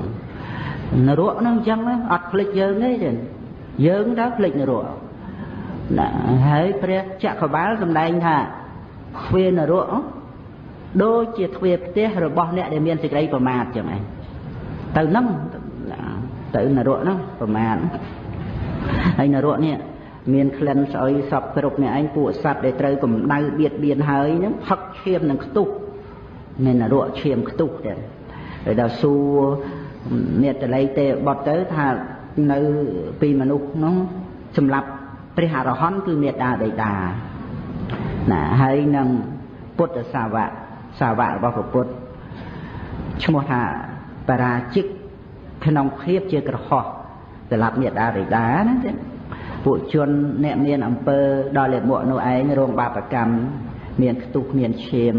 នរកហ្នឹងអញ្ចឹងអត់ភ្លេចយើងទេទៀតយើងទៅភ្លេចនរកណាហើយព្រះចក្របាលសម្ដែងថាទ្វារនរកដូចជាទ្វារផ្ទះរបស់អ្នកដែលមានសេចក្តីប្រមាទចឹងឯងទៅហ្នឹងទៅនរកហ្នឹងប្រមាទហើយនរកនេះមានក្លិនស្អុយសពគ្រប់អ្នកឯងពួកសត្វដែលត្រូវកម្ដៅបៀតបៀនហើយហ្នឹងផឹកឈាមនឹងខ្ទុះមាននរកឈាមខ្ទុះទៀតហើយដល់សួរមេតល័យទេបត់ទៅថានៅពីមនុស្សនោះសម្រាប់ព្រះអរហន្តគឺមេដាបិតាណាហើយនឹងពុទ្ធសាវកសាវករបស់ព្រះពុទ្ធឈ្មោះថាបរាជិកក្នុងភាពជាក្រហោះសម្រាប់មេដាបិតាណាទេពួកជនអ្នកមានអំពើដល់លមុខនោះឯងរងបាបកម្មមានខ្ទុះមានឈាម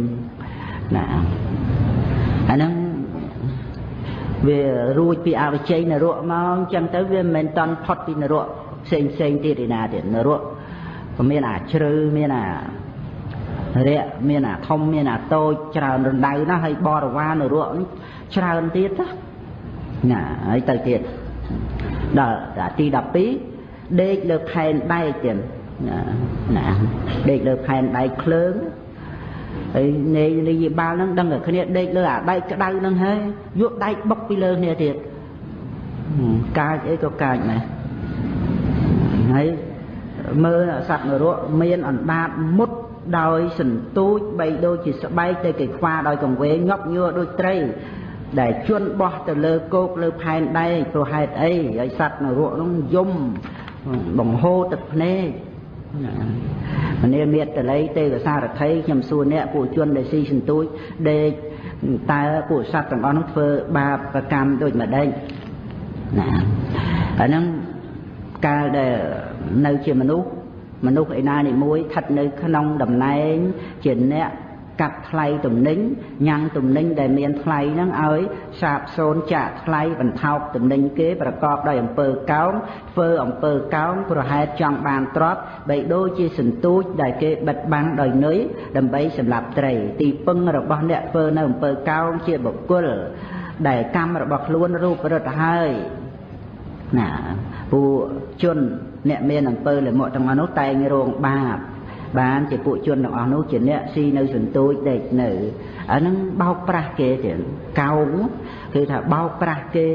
ណាអាហ្នឹងវារួចពីអវិជ័យនរកមកអញ្ចឹងទៅវាមិនមែនតន់ផុតពីនរកផ្សេងផ្សេងទៀតឯណាទៀតនរកក៏មានអាជ្រៅមានអារៈមានអាធំមានអាតូចច្រើនរណ្ដៅណាស់ហើយបរិវារនរកច្រើនទៀតណាហើយទៅទៀតដល់ទី12ដេកលើផែនដែកទៀតណាដេកលើផែនដែកភ្លើងហើយនៃនាយបាលហ្នឹងដឹងតែគ្នាដេកលើអាដែកក្តៅហ្នឹងហើយយកដែកបុកពីលើគ្នាទៀតកាចអីក៏កាចដែរហើយមើលសត្វនរកមានអណ្ដាតមុតដោយសន្ទូចបីដូចជាស្បែកតែគេខ្វាដោយកង្វេងញាប់ញ័រដូចត្រីដែលជន់បោះទៅលើគោកលើផែនដែកព្រោះហេតុអីហើយសត្វនរកហ្នឹងយំបង្ហូរទឹកភ្នែកមនាមេតល័យទេវសារថីខ្ញុំសួរអ្នកពួកជនដែលស៊ីសន្ទូចដេកតើពួកសត្វទាំងអស់នោះធ្វើបាបកម្មដូចម្ដេចណាអាហ្នឹងកាលដែលនៅជាមនុស្សមនុស្សឯណានីមួយស្ថិតនៅក្នុងតំណែងជាអ្នក កាត់ថ្លៃទំនិញញ៉ាំងទំនិញដែលមានថ្លៃហ្នឹងឲ្យសាបសូន្យចាក់ថ្លៃបន្ថោកទំនិញគេប្រកបដោយអំពើកោងធ្វើអំពើកោងប្រហែលចង់បានទ្រព្យបីដូចជាសន្ទូចដែលគេបិទបាំងដោយនុយដើម្បីសម្លាប់ត្រីទីពឹងរបស់អ្នកធ្វើនៅអំពើកោងជាបុគ្គលដែលកម្មរបស់ខ្លួនរូបរត់ហើយណាពួកជនអ្នកមានអំពើលមក់ទាំងអស់នោះតែងរងបាបបានជាពួកជនទាំងអស់នោះជាអ្នកស៊ីនៅសន្ទូចដេកនៅអាហ្នឹងបោកប្រាស់គេទៀតកោងគឺថាបោកប្រាស់គេ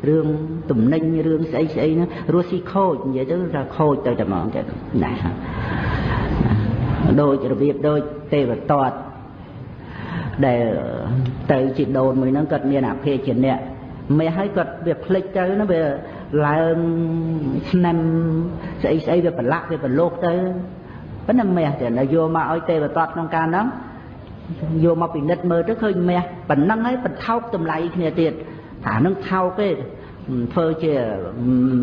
រឿងទំនិញរឿងស្អីស្អីហ្នឹងរស់ស៊ីខូចនិយាយទៅថាខូចទៅតែហ្មងទៀតណាដូចរបៀបដូចទេវទត្តដែលទៅជីដូនមួយហ្នឹងគាត់មានអភេជនៈមេហើយគាត់វាភ្លេចទៅណាវាឡើងស្នឹមស្អីស្អីវាប្រឡាក់វាប្រឡូកទៅប៉ុន្តែមាសតែយកមកឲ្យទេវទត្តក្នុងការហ្នឹងយកមកពិនិត្យមើលទៅឃើញមាសប៉ុណ្ណឹងហើយបន្ថោកតម្លៃគ្នាទៀតអានឹងថោកទេធ្វើជា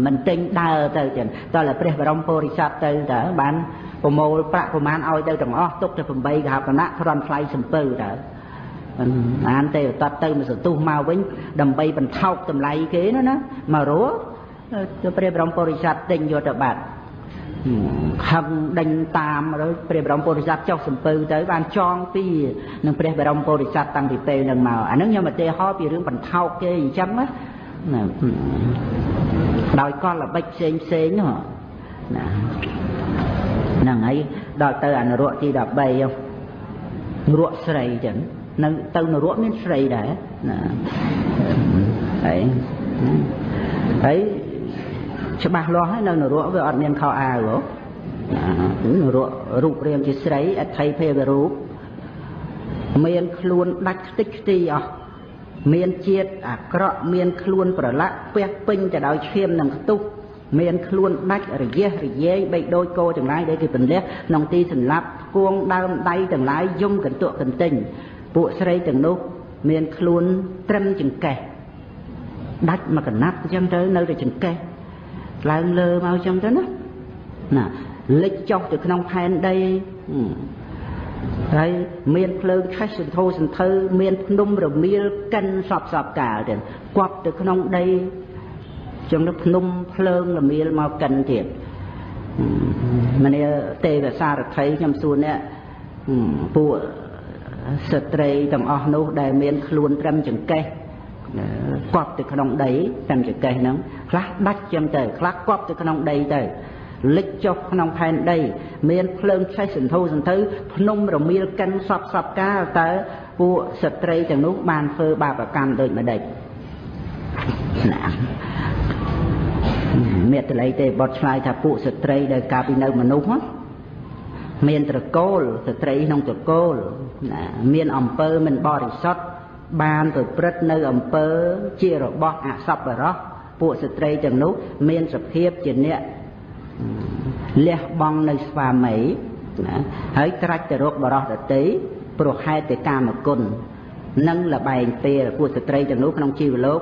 មិនទិញដើរទៅចឹងតើព្រះបរមពុរិស័ទទៅតើបានប្រមូលប្រាក់ប្រមាណឲ្យទៅទាំងអស់ទុកតែ8កហបណៈគ្រាន់ថ្លៃសំពៅតើអានទេវទត្តទៅមកសន្ទុះមកវិញដើម្បីបន្ថោកតម្លៃគេណាណាមករស់ព្រះបរមពុរិស័ទទិញយកទៅបាត់ខឹងដេញតាមហើយព្រះបរមពុរិស័ទចុះសំពៅទៅបានចងពីនឹងព្រះបរមពុរិស័ទតាំងពីពេលនឹងមកអានឹងខ្ញុំឧទាហរណ៍ពីរឿងបន្ថោកគេអញ្ចឹងណាដោយកលល្បិចផ្សេងផ្សេងណាហ្នឹងហើយដល់ទៅអនុរកទី13នរកស្រីចឹងនៅទៅនរកមានស្រីដែរណាហើយហើយច្បាស់លាស់ហើយនៅនរកវាអត់មានខោអាវហ៎នរករូបរាងជាស្រីអថៃភេវរូបមានខ្លួនដាច់ខ្ទេចខ្ទីអស់មានជាតិអាក្រក់មានខ្លួនប្រឡាក់ពះពេញទៅដោយឈាមនិងខ្ទុះមានខ្លួនដាច់រយះរយែងបីដូចគោទាំងឡាយដែលគេពន្លះក្នុងទីសម្លាប់គួងដើមដៃទាំងឡាយយំកន្ទក់កន្ទិញពួកស្រីទាំងនោះមានខ្លួនត្រឹមចង្កេះដាច់មកកណាត់អញ្ចឹងទៅនៅតែចង្កេះឡើងលើមកអញ្ចឹងទៅណាណាលិចចុះទៅក្នុងផែនដីហើយមានភ្លើងឆេះសន្ធោសន្ធៅមានភ្នំរមៀលកិនសពសពកាលទៀតគប់ទៅក្នុងដីចឹងទៅភ្នំភ្លើងរមៀលមកកិនទៀតមនាទេវសារថីខ្ញុំសួរអ្នកពួកស្ត្រីទាំងអស់នោះដែលមានខ្លួនត្រឹមចង្កេះគប់ទៅក្នុងដីត្រឹមចង្កេះហ្នឹងខ្លះដាច់ចឹងទៅខ្លះគប់ទៅក្នុងដីទៅលិចចុះក្នុងផែនដីមានភ្លើងឆេះសន្ធោសន្ធៅភ្នំរមៀលកិនសពសពកាលតើពួកស្ត្រីទាំងនោះបានធ្វើបាបកម្មដូចម្ដេចណាមេត្តល័យទេបត់ឆ្លើយថាពួកស្ត្រីដែលកាលពីនៅមនុស្សមានត្រកូលស្ត្រីក្នុងត្រកូលណាមានអំពើមិនបរិសុទ្ធបានប្រព្រឹត្តនៅអំពើជារបស់អសប្បុរសពួកស្ត្រីទាំងនោះមានសភាពជាអ្នកលះបង់នៅស្វាមីណាហើយត្រាច់ទៅរកបរោះដតីព្រោះហេតុតែកាមគុណនិងលបែងពេលពួកស្ត្រីទាំងនោះក្នុងជីវលោក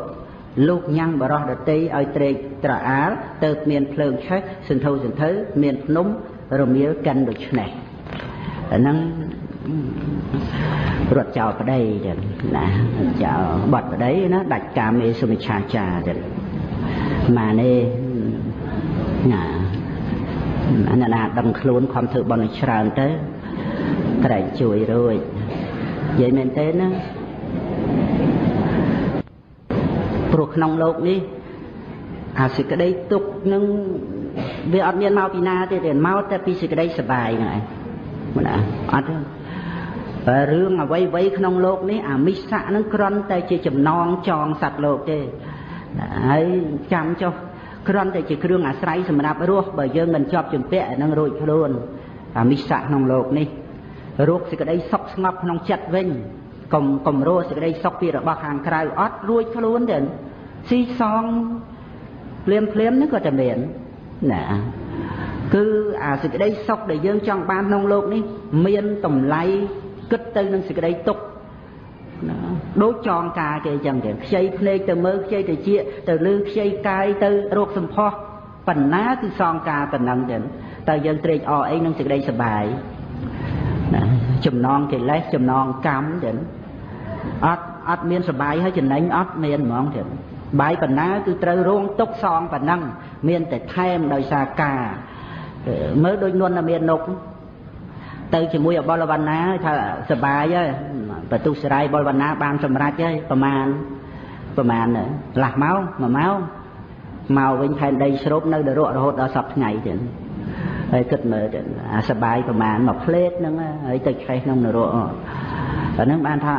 លោកញ៉ាំងបរោះដតីឲ្យត្រេកត្រអាលទៅមានភ្លើងឆេះសន្ធោសន្ធៅមានភ្នំរមៀលកិនដូច្នេះអាហ្នឹងរត់ចោលប្តីចឹងណាចោលបត់ប្តីណាដាច់កាមេសុមិច្ឆាចារចឹងម៉ានេះណាអ្នកណាដឹងខ្លួនខំធ្វើបុណ្យឲ្យច្រើនទៅក្រែងជួយរួចនិយាយមែនទេណាព្រោះក្នុងលោកនេះអាសេចក្តីទុក្ខនឹងវាអត់មានមកពីណាទេទេមកតែពីសេចក្តីសប្បាយហ្នឹងឯងណាអត់ទេបើរឿងអ្វីអ្វីក្នុងលោកនេះអាមិសៈហ្នឹងគ្រាន់តែជាចំណងចងសត្វលោកទេហើយចាំចុះគ្រាន់តែជាគ្រឿងអាស្រ័យសម្រាប់រស់បើយើងមិនជាប់ជំពាក់នឹងរួចខ្លួនអាមិសៈក្នុងលោកនេះរកសេចក្តីសុខស្ងប់ក្នុងចិត្តវិញកុំរកសេចក្តីសុខពីរបស់ខាងក្រៅអត់រួចខ្លួនទេស៊ីសងភ្លាមភ្លាមហ្នឹងក៏តែមានណាគឺអាសេចក្តីសុខដែលយើងចង់បានក្នុងលោកនេះមានតម្លៃគិតទៅនឹងសេចក្តីទុក្ខណាដូចចងការគេអញ្ចឹងទេខ្ចីភ្នែកទៅមើលខ្ចីទៅជាទៅលឺខ្ចីកាយទៅរោគសម្ផស្សបណ្ណាគឺសងការប៉ុណ្ណឹងទេតើយើងត្រេកអរអីនឹងសេចក្តីសប្បាយ ណាចំណងកិលេសចំណងកម្មចឹងអត់មានសបាយហើយចំណេញអត់មានហ្មងទៀតបាយបណ្ណាគឺត្រូវរងទុកសងប៉ុណ្ណឹងមានតែថែមដោយសារការមើលដូចនុនមាននុកទៅជាមួយអបលវណ្ណាថាសបាយហើយបទុសរាយបលវណ្ណាបានសម្រេចហើយប្រមាណលាស់មកមួយម៉ោងមកវិញផែនដីស្រូបនៅដរករហូតដល់សប្តាហ៍ថ្ងៃទៀតហើយគិតមើលទៀតអាសបាយប្រមាណមួយផ្លេតហ្នឹងហើយទៅឆេះក្នុងនរកអាហ្នឹងបានថា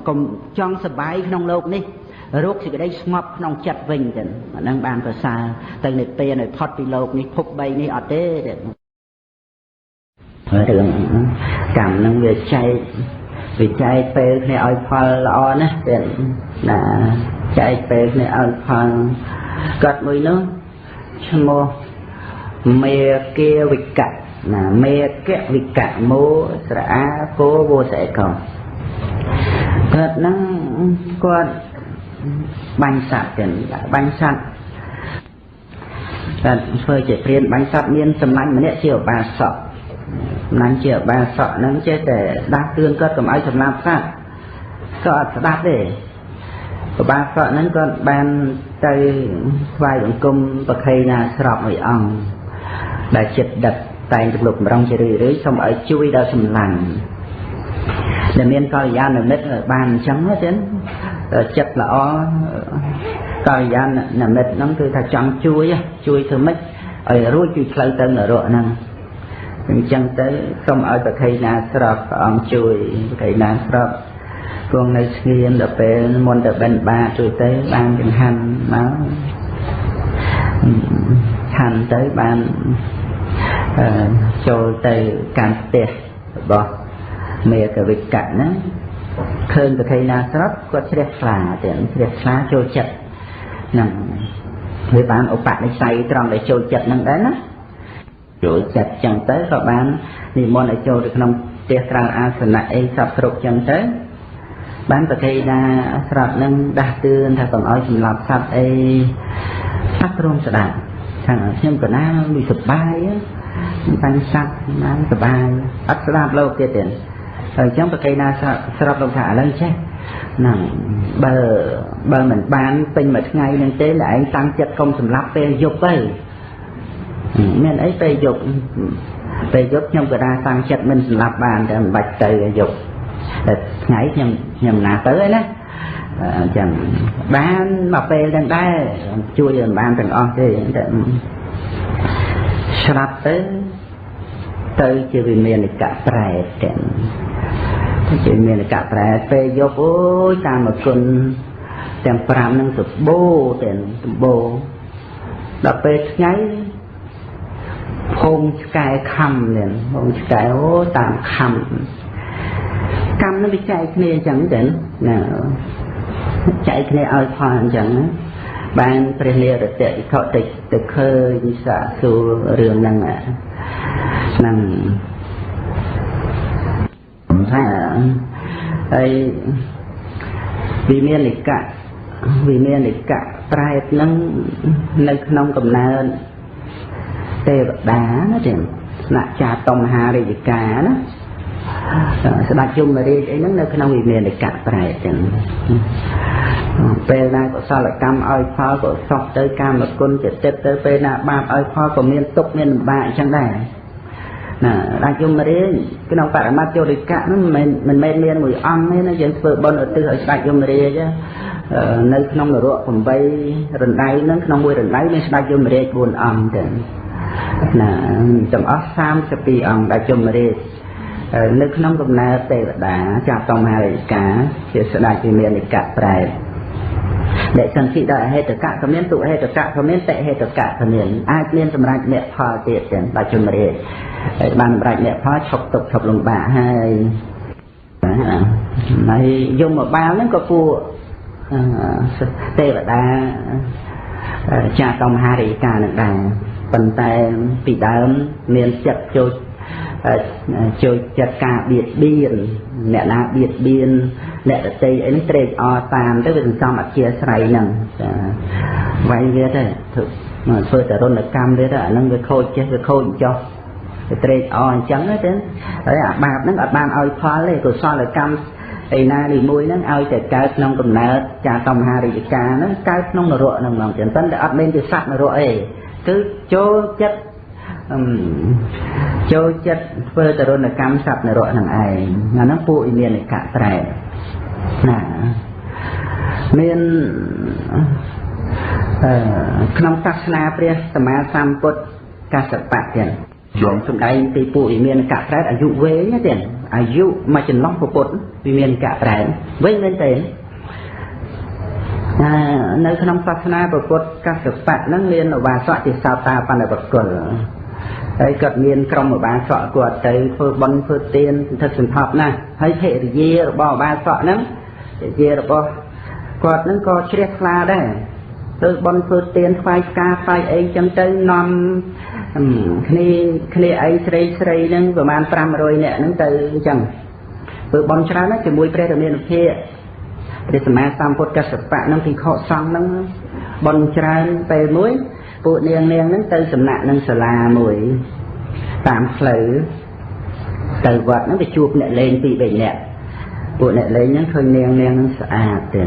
កុំចង់សបាយក្នុងโลกនេះរកសេចក្តីស្ងប់ក្នុងចិត្តវិញទៀតអាហ្នឹងបានប្រសើរទៅនិព្វានឲ្យផុតពីโลกនេះភព3នេះអត់ទេទៀតរឿងកម្មហ្នឹងវាចែកពេលគ្នាឲ្យផលល្អណាស់ទៀតណាចែកពេលគ្នាឲ្យផលគាត់មួយនោះឈ្មោះមេគាវិកៈណាមេគវិកៈមោស្រអាកោវោសអេកោគាត់ហ្នឹងគាត់បាញ់សត្វចឹងបាញ់សត្វគាត់ធ្វើជាព្រានបាញ់សត្វមានសម្លាញ់ម្នាក់ជាឧបាសកសម្លាញ់ជាឧបាសកហ្នឹងចេះតែដាស់តឿនគាត់កុំឲ្យសម្លាប់សត្វក៏អត់ស្ដាប់ទេឧបាសកហ្នឹងគាត់បានទៅថ្វាយបង្គំប្រខេណាស្របមួយអង្គដែលចិត្តដឹកតែងទំនុកម្រងជារឿយៗសូមឲ្យជួយដល់សម្លាញ់ដែលមានកល្យាណមិត្តបានអញ្ចឹងទេចិត្តល្អកល្យាណមិត្តហ្នឹងគឺថាចង់ជួយធ្វើម៉េចឲ្យរួចពីផ្លូវទៅនរកហ្នឹងអញ្ចឹងទៅសូមឲ្យប្រខេណាស្របព្រះអង្គជួយប្រខេណាស្របគង់នៅស្ងៀមដល់ពេលមុនទៅបិណ្ឌបាតជួយទៅបានចង្ហាន់មកឆាន់ទៅបានចូលទៅកាន់ផ្ទះរបស់មេកវិកៈហ្នឹងឃើញប្រខេណាស្របគាត់ជ្រះថ្លាទាំងជ្រះថ្លាចូលចិត្តហ្នឹងវាបានឧបនិស្ស័យត្រង់ដែលចូលចិត្តហ្នឹងដែរណាចូលចិត្តចឹងទៅក៏បាននិមន្តឲ្យចូលទៅក្នុងផ្ទះក្រាលអាសនៈអីសពគ្រប់ចឹងទៅបានប្រខេណាស្របនឹងដាស់តឿនថាកុំឲ្យសម្លាប់សត្វអីសត្វព្រមស្ដាប់ថាខ្ញុំកណាវាសប្បាយបាញ់សត្វណាសប្បាយអត់ស្ដាប់លោកទៀតទេហើយអញ្ចឹងប្រខេណាស្របលោកថាឥឡូវចេះហ្នឹងបើមិនបានពេញមួយថ្ងៃហ្នឹងទេឯងតាំងចិត្តកុំសម្លាប់ពេលយប់ទៅមានអីពេលយប់ខ្ញុំក៏តាំងចិត្តមិនសម្លាប់បានតែមិនបាច់ទៅយប់តែថ្ងៃខ្ញុំណាទៅឯណាអញ្ចឹងបានមកពេលហ្នឹងដែរជួយមិនបានទាំងអស់ទេតែស្រាប់ទៅជាវិមានកៈប្រែតទាំងជាវិមានកៈប្រែតពេលយប់អូយតាមគុណទាំង5ហ្នឹងសម្បូរទាំងសម្បូរដល់ពេលថ្ងៃភងឆ្កែខំនេះភងឆ្កែអូតាមខំកម្មនឹងវាចែកគ្នាអញ្ចឹងទៅណាចែកគ្នាឲ្យផលអញ្ចឹងបានព្រះនិរតៈវិខទៅឃើញសាកសួររឿងហ្នឹងហ្នឹងថាហើយវិមាននិកៈប្រែតហ្នឹងនៅក្នុងកំណើតទេវតាណាទេថ្នាក់ចាតុមហារាជការណាស្ដេចយមរាជអីហ្នឹងនៅក្នុងវិមាននិកៈប្រែតចឹងពេលណាកុសលកម្មឲ្យផលក៏សុខទៅកាមគុណចិត្តទៅពេលណាបាបឲ្យផលក៏មានទុក្ខមានលំបាកអញ្ចឹងដែរណាស្ដេចយមរាជក្នុងបរមត្តយោរិកៈហ្នឹងមិនមែនមានមួយអង្គទេណាយើងធ្វើបុណ្យឧទ្ទិសឲ្យស្ដេចយមរាជនៅក្នុងនរក8រណ្ដៅហ្នឹងក្នុងមួយរណ្ដៅមានស្ដេចយមរាជ4អង្គចឹងណាទាំងអស់32អង្គដែលយមរាជនៅក្នុងកំណើតទេវតាចាតុមហារាជការជាស្ដេចវិមាននិកៈប្រែតដែលសន្ធិដល់ហេតុកៈក៏មានទុហេតុកៈក៏មានតិហេតុកៈក៏មានអាចមានសម្រាប់អ្នកផលទៀតចឹងដល់ជំរាបហើយបានសម្រាប់អ្នកផលឈប់ទុកឈប់លំបាកហើយហើយយមបាលហ្នឹងក៏ពួកទេវតាចាតុមហារាជការនឹងដែរប៉ុន្តែពីដើមមានចិត្តចូលចិត្តការបៀតបៀនអ្នកណាបៀតបៀនអ្នកដទៃអីហ្នឹងត្រេកអរតាមទៅវាសន្សំអធិស្រ័យហ្នឹងចាវាយវាទៅធ្វើតរុណកម្មវាទៅអាហ្នឹងវាខូចចេះវាខូចចោះ ទៅត្រេកអរអញ្ចឹងទេហើយអាបាបហ្នឹងអត់បានឲ្យផលទេកុសលកម្មឯណានីមួយហ្នឹងឲ្យតែកើតក្នុងកំណើតចាតមហារាជការហ្នឹងកើតក្នុងនរកហ្នឹងហ្មងចឹងប៉ុន្តែអត់មានជាសត្វនរកអីគឺចូលចិត្តចូលចិត្តធ្វើទរណកម្មសត្វនរកហ្នឹងឯងអាហ្នឹងពួកវិមានកៈប្រែតណាមានក្នុងសាសនាព្រះសម្មាសម្ពុទ្ធកសបៈទៀតសម្ដែងពីពួកវិមានកៈប្រែតអាយុវែងទៀតអាយុមួយចន្លោះពុទ្ធវិមានកៈប្រែតវិញមែនទេនៅក្នុងសាសនាពុទ្ធកសបៈហ្នឹងមានឧបាសកជាសោតាបណ្ឌបុគ្គលហើយគាត់មានក្រុមឧបាសកគាត់ទៅធ្វើបុណ្យធ្វើទានសន្ធឹកសន្ធាប់ណាស់ហើយភរិយារបស់ឧបាសកហ្នឹងភរិយារបស់គាត់ហ្នឹងក៏ជ្រះថ្លាដែរធ្វើបុណ្យធ្វើទានថ្វាយផ្កាថ្វាយអីចឹងទៅនាំគ្នាគ្នាឯងស្រីស្រីហ្នឹងប្រហែល500នាក់ហ្នឹងទៅអញ្ចឹងធ្វើបុណ្យច្រើនណាស់ជាមួយព្រះរាមានុភាព្រះសម្មាសម្ពុទ្ធកសបៈហ្នឹងភិក្ខុសង្ឃហ្នឹងបុណ្យច្រើនពេលមួយពួកនាងនាងហ្នឹងទៅសំណាក់នឹងសាលាមួយតាមផ្លូវទៅវត្តហ្នឹងទៅជួបអ្នកលេងពីរបីនាក់ពួកអ្នកលេងហ្នឹងឃើញនាងនាងហ្នឹងស្អាតទេ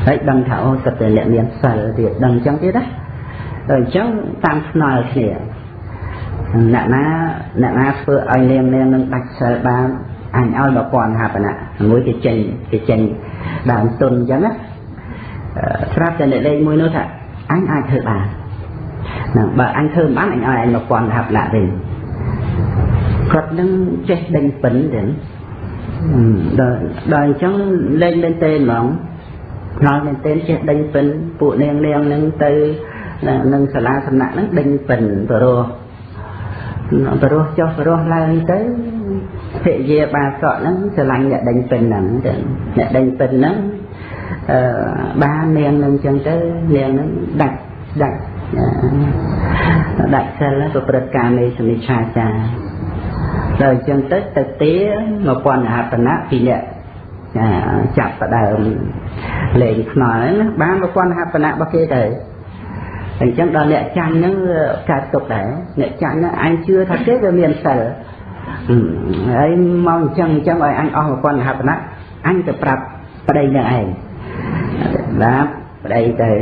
ហើយដឹងថាអូសិតតែអ្នកមានសិលទៀតដឹងអញ្ចឹងទៀតណាដល់អញ្ចឹងតាមថ្នល់គ្នាអ្នកណាអ្នកណាធ្វើឲ្យនាងនាងនឹងដាច់សិលបានអញឲ្យ1000ហបណៈមួយគេចេញគេចេញដើមទុនអញ្ចឹងណាស្រាប់តែអ្នកលេងមួយនោះថាអញអាចធ្វើបានហ្នឹងបើអញធ្វើមិនបានអញឲ្យអញ1000ហបណៈវិញគាត់នឹងចេះដេញពិនទេដល់ដល់អញ្ចឹងលេងមែនទេហ្មងដល់មែនទេចេះដេញពិនពួកនាងនាងនឹងទៅនឹងសាលាសំណាក់នឹងដេញពិនបរោះបរោះចុះបរោះឡើងទៅភរិយាបាសកហ្នឹងស្រឡាញ់អ្នកដេញពិនហ្នឹងទៅអ្នកដេញពិនហ្នឹងអឺបាននាងនឹងអញ្ចឹងទៅនាងនឹងដាច់ដាច់ដាច់សិលប្រព្រឹត្តកាមេសមិឆាចារដល់អញ្ចឹងទៅទៅទា1000ហបណៈពីអ្នកចាប់ផ្ដើមលេងខ្នល់ហ្នឹងណាបាន1000ហបណៈរបស់គេទៅអញ្ចឹងដល់អ្នកចាញ់ហ្នឹងកើតទុកដែរអ្នកចាញ់ហ្នឹងអញជឿថាគេវាមានសិលហើយមកអញ្ចឹងអញ្ចឹងឲ្យអញអស់1000ហបណៈអញទៅប្រាប់ប្តីនឹងឯងបាទប្តីទៅ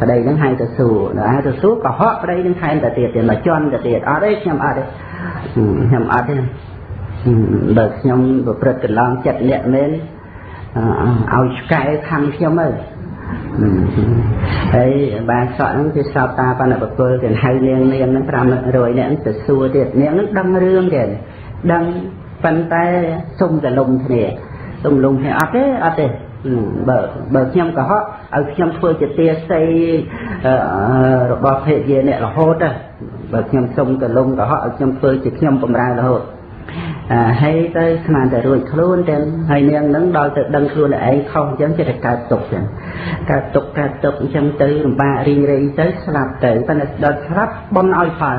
ប្តីហ្នឹងហៅទៅសួរដល់ហៅទៅសួរក៏ហកប្តីហ្នឹងថែមទៅទៀតទៀតមកជន់ទៅទៀតអត់ទេខ្ញុំអត់ទេខ្ញុំអត់ទេបើខ្ញុំប្រព្រឹត្តកន្លងចិត្តអ្នកមែនឲ្យឆ្កែខំខ្ញុំទៅហើយបានសក់ហ្នឹងគឺសោតាបណ្ឌបុគ្គលគេហៅនាងនាងហ្នឹង500នាក់ទៅសួរទៀតនាងហ្នឹងដឹងរឿងទៀតដឹងប៉ុន្តែសុំតែលំគ្នាសុំលំគ្នាអត់ទេអត់ទេបើបើខ្ញុំកុហកឲ្យខ្ញុំធ្វើជាទាស័យរបស់ភរិយាអ្នករហូតបើខ្ញុំសុំកលំកុហកឲ្យខ្ញុំធ្វើជាខ្ញុំបំរើរហូតហើយទៅស្មានតែរួចខ្លួនទាំងហើយនាងនឹងដល់ទៅដឹងខ្លួនឯងខុសអញ្ចឹងចិត្តតែកើតទុកចឹងកើតទុកកើតទុកអញ្ចឹងទៅលំបាករីងរែងទៅស្លាប់ទៅប៉ុន្តែដល់ស្លាប់បុណ្យឲ្យផល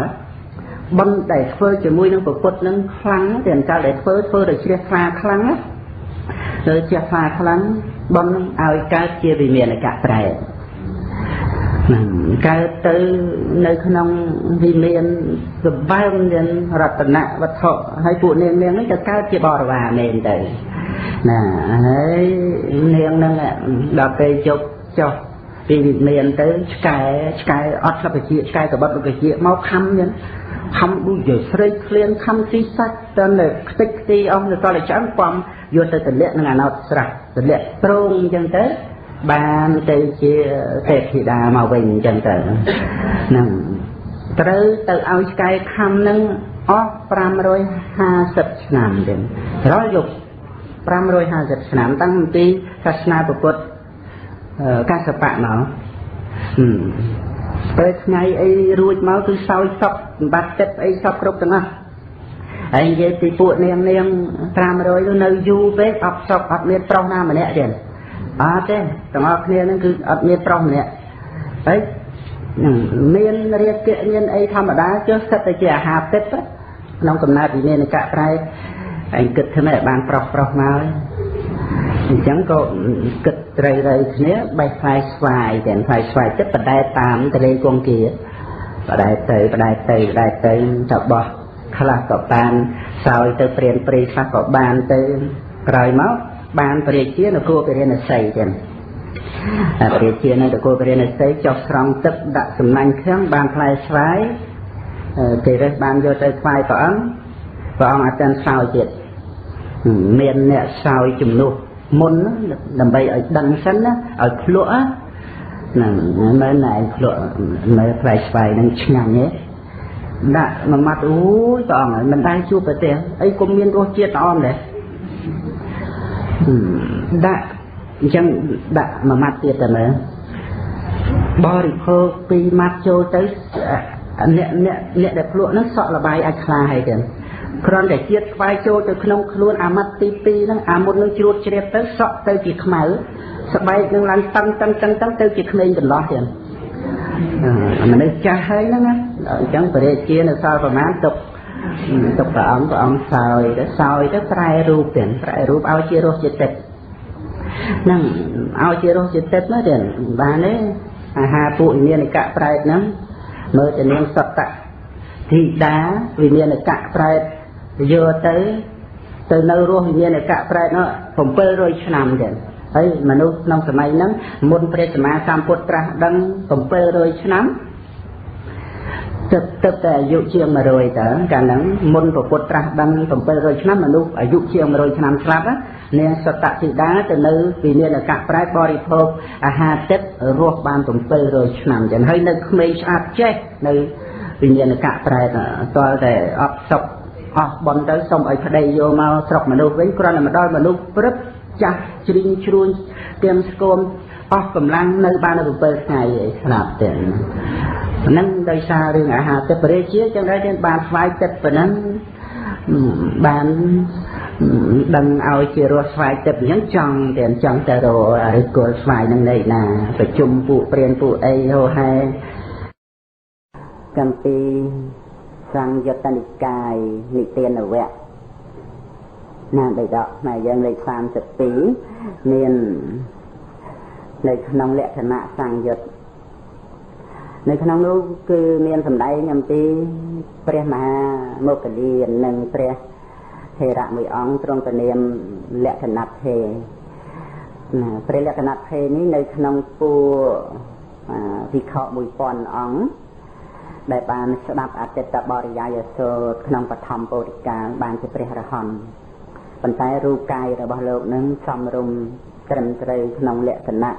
បុណ្យដែលធ្វើជាមួយនឹងពុទ្ធនឹងខ្លាំងទាំងកាលដែលធ្វើធ្វើដោយជ្រះថ្លាខ្លាំងណាទៅជ្រះថ្លាខ្លាំងបុណ្យឲ្យកើតជាវិមានកៈប្រែហ្នឹងកើតទៅនៅក្នុងវិមានសម្បើមមានរតនវត្ថុហើយពួកនាងនាងហ្នឹងក៏កើតជាបរិវារមែនទៅណាហើយនាងហ្នឹងដល់ពេលជប់ចុះពីវិមានទៅឆ្កែឆ្កែអត់ស្លាប់ជាឆ្កែកបិតបជាមកខំហ្នឹងខំដូចជាស្រេកឃ្លានខំស៊ីសាច់ទៅនៅខ្ទេចខ្ទីអស់ទៅតតែឆ្អឹងពំយកទៅទម្លាក់នឹងអាណោតស្រះទម្លាក់ត្រងអញ្ចឹងទៅបានទៅជាទេពធីតាមកវិញអញ្ចឹងទៅហ្នឹងត្រូវទៅឲ្យឆ្កែខំនឹងអស់550ឆ្នាំទៀតរាល់យប់550ឆ្នាំតាំងពីសាសនាពុទ្ធកសបៈមកពេលថ្ងៃអីរួចមកគឺសោយសក់សម្បត្តិចិត្តអីសក់គ្រប់ទាំងអស់ហើយនិយាយពីពួកនាងនាង500នោះនៅយូរពេកអត់សក់អត់មានប្រុសណាម្នាក់ទៀតអត់ទេទាំងអស់គ្នាហ្នឹងគឺអត់មានប្រុសម្នាក់ហើយមានរាគៈមានអីធម្មតាចុះសិតតែជាអាហារទឹកក្នុងកំណើតវិមានកៈប្រែឯងគិតធ្វើម៉េចឲ្យបានប្រុសប្រុសមកអញ្ចឹងក៏គិតត្រូវត្រូវគ្នាបេះផ្លែស្វាយទាំងផ្លែស្វាយទឹកបដែតតាមទលេគង្គាបដែតទៅបដែតទៅបដែតទៅទៅបោះ ខ្លះក៏បានសោយទៅព្រានព្រៃខ្លះក៏បានទៅក្រោយមកបានព្រះរាជានគរពារាណសីទៀតព្រះរាជានៅនគរពារាណសីចុះស្រង់ទឹកដាក់សំណាញ់ខឹងបានផ្លែស្វាយគេរើសបានយកទៅថ្វាយព្រះអង្គព្រះអង្គអត់ទាន់សោយទៀតមានអ្នកសោយជំនួសមុនដើម្បីឲ្យដឹងសិនណាឲ្យភ្លក់ហ្នឹងមើលណែភ្លក់មើលផ្លែស្វាយហ្នឹងឆ្ងាញ់ទេដាក់មួយម៉ាត់អូយព្រះអង្គមិនដែលជួបប្រទេសអីគុំមានរសជាតិល្អម្ល៉េះដាក់អញ្ចឹងដាក់មួយម៉ាត់ទៀតតែមើលបរិភោគពីរម៉ាត់ចូលទៅអ្នកអ្នកអ្នកដែលភ្លក់ហ្នឹងសក់លបាយអាចខ្លាហើយទៀតគ្រាន់តែជាតិស្វាយចូលទៅក្នុងខ្លួនអាម៉ាត់ទី2ហ្នឹងអាមុននឹងជ្រួតជ្រាបទៅសក់ទៅជាខ្មៅស្បែកនឹងឡើងតឹងតឹងតឹងតឹងទៅជាក្មេងកន្លោះទៀតមនុស្សចាស់ហើយហ្នឹងណាអញ្ចឹងព្រះរាជានៅសល់ប្រមាណទុកទុកព្រះអង្គព្រះអង្គសោយទៅសោយទៅប្រែរូបទៀតប្រែរូបឲ្យជារសជាទឹកហ្នឹងឲ្យជារសជាទឹកមកទៀតបានទេអាហារពួកវិញ្ញាណកៈប្រែតហ្នឹងមើលទៅនាងសតធីតាវិញ្ញាណកៈប្រែតយកទៅទៅនៅរស់វិញ្ញាណកៈប្រែតនោះ700ឆ្នាំទៀតហើយមនុស្សក្នុងសម័យហ្នឹងមុនព្រះសម្មាសម្ពុទ្ធត្រាស់ដឹង700ឆ្នាំទឹកទឹកតែអាយុជាង100តើកាលហ្នឹងមុនព្រះពុទ្ធត្រាស់ដឹង700ឆ្នាំមនុស្សអាយុជាង100ឆ្នាំស្លាប់នាងសតធីតាទៅនៅវិញ្ញាណកៈប្រែតបរិភោគអាហារទឹករស់បាន700ឆ្នាំចឹងហើយនៅក្មេងឆ្អាតចេះនៅវិញ្ញាណកៈប្រែតតើតែអត់សុខអស់បន់ទៅសុំឲ្យប្តីយកមកស្រុកមនុស្សវិញគ្រាន់តែមកដល់មនុស្សព្រឹបចាស់ជ្រីងជ្រួញទៀមស្គមអស់កម្លាំងនៅបាន7ថ្ងៃឯងស្លាប់ទេហ្នឹងដោយសាររឿងអាហារទឹកព្រះរាជាចឹងដែរទៀតបានស្វាយទឹកប៉ុណ្ណឹងបានដឹងឲ្យជារសស្វាយទឹកអញ្ចឹងចង់តែចង់ទៅរកឫសគល់ស្វាយហ្នឹងនៅណាប្រជុំពួកព្រានពួកអីហោហែកម្ពីសង្យុត្តនិកាយនិទានវៈណាបិដកខ្មែរយើងលេខ32មាននៅក្នុងលក្ខណៈសង្យុត្តនៅក្នុងនោះគឺមានសម្ដែងអំពីព្រះមហាមោគលាននិងព្រះថេរៈមួយអង្គទ្រង់ព្រះនាមលក្ខណៈថេណាព្រះលក្ខណៈថេនេះនៅក្នុងពួកភិក្ខុ1000អង្គដែលបានស្ដាប់អតីតបរិយាយសូត្រក្នុងបឋមពោធិកាលបានជាព្រះរហន្តប៉ុន្តែរូបកាយរបស់លោកនឹងសមរម្យត្រឹមត្រូវក្នុងលក្ខណៈ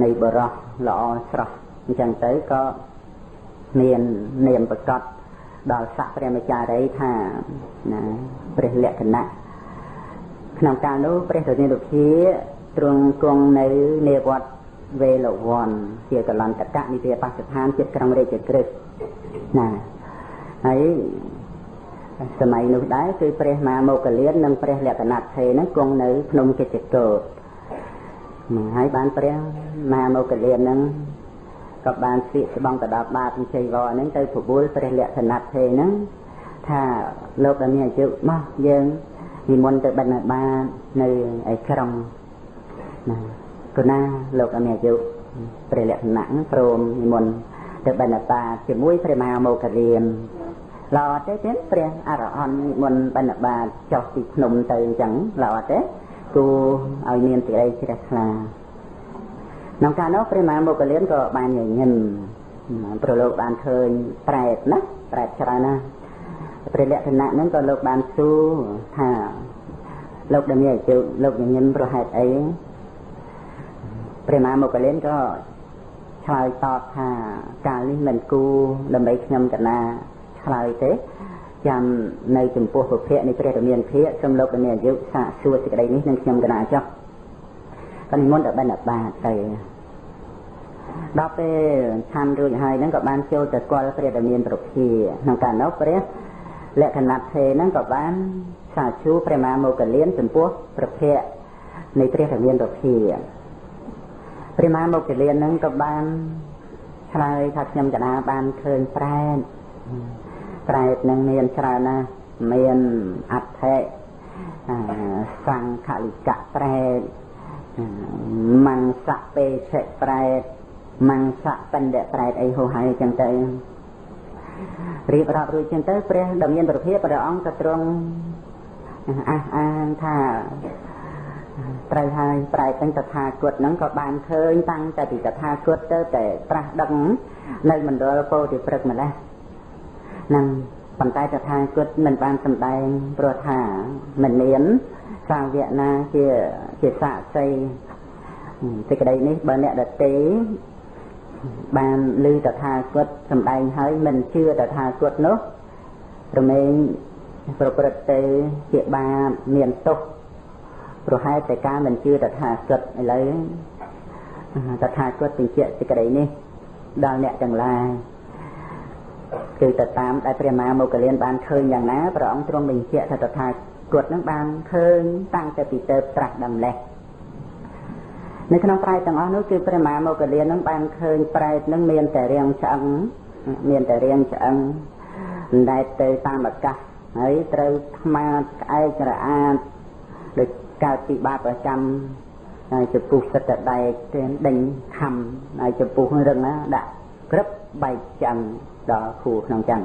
នៃបរោះល្អស្រស់អញ្ចឹងទៅក៏មាននាមប្រកាសដល់ស័កព្រះមចារីថាណាព្រះលក្ខណៈក្នុងកាលនោះព្រះរាជានុភាទ្រង់គង់នៅនាវត្តវេលវ័នជាកលន្តកនិវាបស្ថានជិតក្រុងរាជក្រឹសណាហើយសម័យនោះដែរគឺព្រះមហាមោគលាននិងព្រះលក្ខណៈថេហ្នឹងគង់នៅភ្នំកិច្ចកោតហើយបានព្រះមហាមោគលានហ្នឹងក៏បានស្លៀកស្បង់ទៅដល់បាតជ័យវរហ្នឹងទៅប្របួលព្រះលក្ខណៈថេហ្នឹងថាលោកដែលមានអាយុមកយើងនិមន្តទៅបិណ្ឌបាតនៅឯក្រុងណាគណាលោកដែលមានអាយុព្រះលក្ខណៈហ្នឹងព្រមនិមន្តទៅបិណ្ឌបាតជាមួយព្រះមហាមោគលានល្អទេទេព្រះអរហន្តនិមន្តបិណ្ឌបាតចុះពីភ្នំទៅអញ្ចឹងល្អទេគួរឲ្យមានសេចក្តីជ្រះថ្លាក្នុងកាលនោះព្រះមហាមោគលានក៏បានញញឹមព្រោះលោកបានឃើញប្រែតណាប្រែតច្រើនណាស់ព្រះលក្ខណៈហ្នឹងក៏លោកបានសួរថាលោកដែលមានអាយុលោកញញឹមប្រហែលអីព្រះមហាមោគលានក៏ឆ្លើយតបថាកាលនេះមិនគួរដើម្បីខ្ញុំកណាឆ្លើយទេចាំនៅចំពោះពុភៈនៃព្រះរាមាភិសូមលោកដែលមានអាយុសាកសួរសេចក្តីនេះនឹងខ្ញុំកណាចុះក៏និមន្តដល់បិណ្ឌបាតទៅដល់ពេលឆាន់រួចហើយហ្នឹងក៏បានចូលទៅគាល់ព្រះរាមាប្រភាក្នុងកាលនោះព្រះលក្ខណៈថេហ្នឹងក៏បានសាជូព្រះមហាមោគលានចំពោះព្រះភៈនៃព្រះរាមាប្រភាព្រះមហាមោគលានហ្នឹងក៏បានឆ្លើយថាខ្ញុំកណាបានឃើញប្រែតប្រែតនឹងមានច្រើនណាស់មានអដ្ឋិសង្ខលិកៈប្រែតមង្សៈពេសិប្រែតមង្សៈបណ្ឌប្រែតអីហោហើយចឹងទៅ រៀបរាប់រួចចឹងទៅព្រះដ៏មានប្រភាពព្រះអង្គក៏ទ្រង់អះអាងថាត្រូវហើយប្រែទាំងតថាគតហ្នឹងក៏បានឃើញតាំងតែពីតថាគតទៅតែត្រាស់ដឹងនៅមណ្ឌលពោធិព្រឹកម្លេះហ្នឹងប៉ុន្តែតថាគតមិនបានសម្ដែងព្រោះថាមិនមានសាវកណាជាសាក្សីសេចក្តីនេះបើអ្នកដទៃបានឮតថាគតសម្ដែងហើយមិនជឿតថាគតនោះរមែងប្រព្រឹត្តទៅជាបាបមានទោសព្រោះហេតុតែការមិនជឿតថាគតឥឡូវតថាគតបញ្ជាក់សេចក្តីនេះដល់អ្នកទាំងឡាយគឺទៅតាមដែលព្រះមហាមោគលានបានឃើញយ៉ាងណាព្រះអង្គទ្រង់បញ្ជាក់ថាតថាគតនឹងបានឃើញតាំងតែពីទៅត្រាស់ដំលេះនៅក្នុងប្រែតទាំងអស់នោះគឺព្រះមហាមោគលាននឹងបានឃើញប្រែតនឹងមានតែរាងឆ្អឹងមានតែរាងឆ្អឹងណែតទៅតាមអាកាសហើយត្រូវថ្មាក្អែករអាតដូចកើតពីបាបប្រចាំហើយចំពុះសិតតែដែកទេដេញខំហើយចំពុះរឹងណាដាក់ក្រឹបបែកចឹងដល់ខួរក្នុងចឹង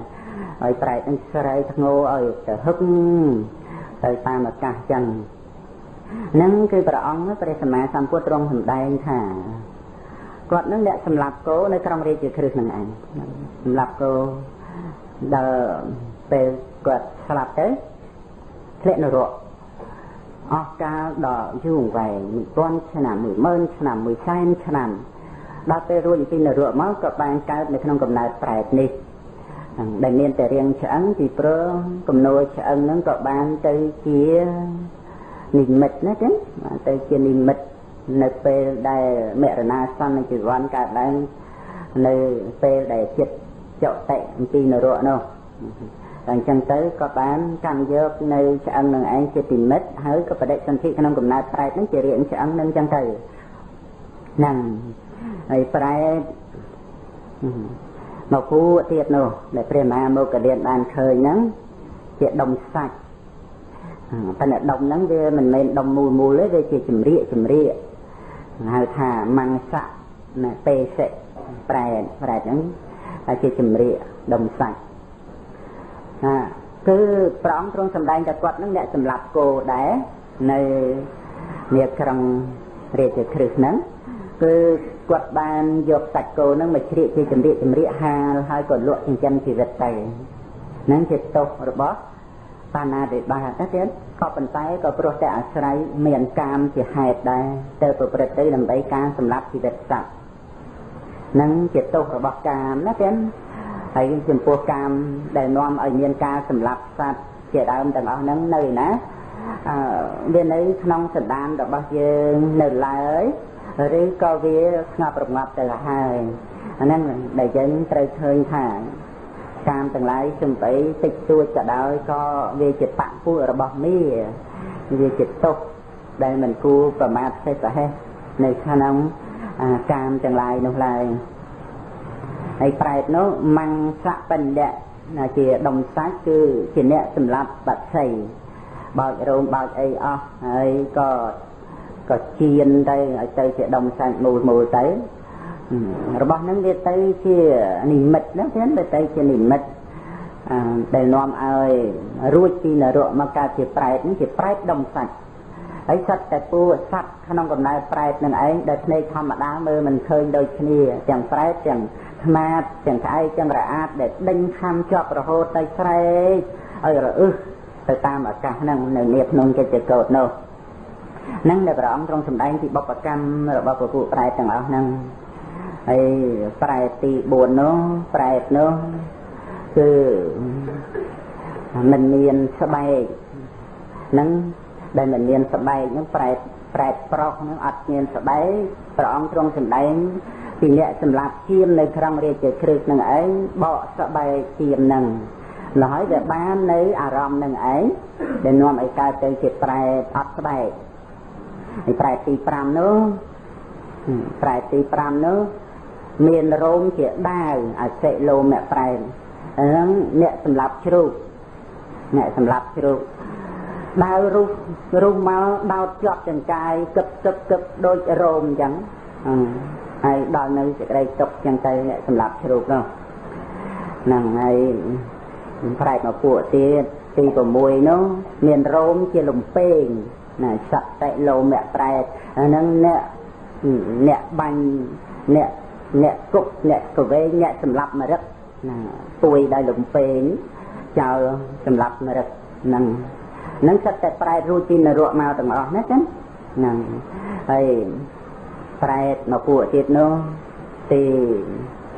ហើយប្រែតនឹងស្រែកធ្ងោឲ្យទៅហឹកទៅតាមអាកាសចឹងនឹងគឺព្រះអង្គព្រះសម្មាសម្ពុទ្ធទ្រង់សម្ដែងថាគាត់នឹងអ្នកសម្លាប់គោនៅក្រុងរាជគ្រឹះនឹងឯងសម្លាប់គោដល់ពេលគាត់ស្លាប់ទៅធ្លាក់នរកអស់កាលដល់យូរអង្វែង1000ឆ្នាំ10000ឆ្នាំ100,000ឆ្នាំដល់ពេលរួចពីនរកមកក៏បានកើតនៅក្នុងកំណើតប្រែតនេះដែលមានតែរាងឆ្អឹងពីព្រោះកំណួលឆ្អឹងហ្នឹងក៏បានទៅជានិមិត្តណាចឹងបានទៅជានិមិត្តនៅពេលដែលមរណាសន្នជីវ័នកើតឡើងនៅពេលដែលចិត្តចតិអំពីនរកនោះអញ្ចឹងទៅក៏បានកាន់យកនៅឆ្អឹងនឹងឯងជានិមិត្តហើយក៏បដិសន្ធិក្នុងកំណើតប្រែតហ្នឹងជារាងឆ្អឹងនឹងអញ្ចឹងទៅហ្នឹងហើយប្រែតមកគូទៀតនោះដែលព្រះមហាមោគលានបានឃើញហ្នឹងជាដុំសាច់ប៉ុន្តែដុំហ្នឹងវាមិនមែនដុំមូលមូលទេវាជាចម្រៀកចម្រៀកហៅថាមង្សៈណាទេសៈប្រែតប្រែតហ្នឹងជាចម្រៀកដុំសាច់ណាគឺព្រះអង្គទ្រង់សម្ដែងតែគាត់ហ្នឹងអ្នកសម្លាប់គោដែរនៅនាក្រុងរាជគ្រឹះហ្នឹងគឺគាត់បានយកសាច់គោហ្នឹងមកជ្រៀកជាចម្រៀកចម្រៀកហាលហើយក៏លក់ចិញ្ចឹមជីវិតទៅហ្នឹងជាទោសរបស់បាណាតិបាតណាទៀតក៏ប៉ុន្តែក៏ព្រោះតែអាស្រ័យមានកាមជាហេតុដែរទៅប្រព្រឹត្តទៅដើម្បីការសម្លាប់ជីវិតសត្វហ្នឹងជាទោសរបស់កាមណាទៀតហើយចំពោះកាមដែលនាំឲ្យមានការសម្លាប់សត្វជាដើមទាំងអស់ហ្នឹងនៅណាវានៅក្នុងសន្តានរបស់យើងនៅឡើយឬក៏វាស្ងប់រងាប់ទៅហើយអាហ្នឹងដែលយើងត្រូវឃើញថាកាមទាំងឡាយសំបីតិចតួចក៏ដោយក៏វាជាបពុរបស់មាវាជាទោសដែលមិនគួរប្រមាថផ្សេងប្រហែសនៅក្នុងកាមទាំងឡាយនោះឡើយហើយប្រែតនោះមង្សបញ្ញៈជាដុំសាច់គឺជាអ្នកសម្លាប់បក្សីបោចរោមបោចអីអស់ហើយក៏ជៀនទៅឲ្យទៅជាដុំសាច់មូលមូលទៅរបស់ហ្នឹងវាទៅជានិមិត្តណាទៀតវាទៅជានិមិត្តដែលនាំឲ្យរួចពីនរកមកកើតជាប្រែតហ្នឹងជាប្រែតដុំសាច់ហើយសត្វតែពួកសត្វក្នុងកំណើតប្រែតនឹងឯងដែលភ្នែកធម្មតាមើលមិនឃើញដូចគ្នាទាំងប្រែតទាំងខ្មាតទាំងក្អែកទាំងរអាតដែលដេញខំជាប់រហូតទៅស្រែកឲ្យរអឹសទៅតាមអាកាសហ្នឹងនៅនាក្នុងកិច្ចកោតនោះហ្នឹងដែលព្រះអង្គទ្រង់សម្ដែងពីបុព្វកម្មរបស់ពពួកប្រែតទាំងអស់ហ្នឹងហើយប្រែតទី4នោះប្រែតនោះគឺមិនមានស្បែកហ្នឹងដែលមិនមានស្បែកហ្នឹងប្រែតប្រែតប្រុសហ្នឹងអត់មានស្បែកព្រះអង្គទ្រង់សម្ដែងពីអ្នកសម្លាប់ជាមនៅក្នុងរាជគ្រឹះនឹងឯងបកស្បែកជាមហ្នឹងលហើយវាបាននៅអារម្មណ៍នឹងឯងដែលនាំឲ្យកើតទៅជាប្រែតអត់ស្បែកហើយប្រែតទី5នោះប្រែតទី5នោះមានរោមជាដាវអសិលោមៈប្រែតហ្នឹងអ្នកសម្លាប់ជ្រូកអ្នកសម្លាប់ជ្រូកដាវរុះរុះមកដោតជាប់ចង្កាយកឹបកឹបកឹបដូចរោមអញ្ចឹងហើយដល់នៅសេចក្តីទុកចឹងទៅអ្នកសម្លាប់ជ្រូកនោះ ហ្នឹងហើយប្រែតមកពួកទៀតទី6នោះមានរោមជាលំពេងណាសតិលោមៈប្រែតហ្នឹងអ្នកបាញ់អ្នកគុកអ្នកកវែងអ្នកសម្លាប់មរឹកណាពួយដោយលំពេងចោលសម្លាប់មរឹកហ្នឹងហ្នឹងសិតតែប្រែតរួចពីនរកមកទាំងអស់ណាចឹងហ្នឹងហើយប្រែតមកពួកទៀតនោះទី7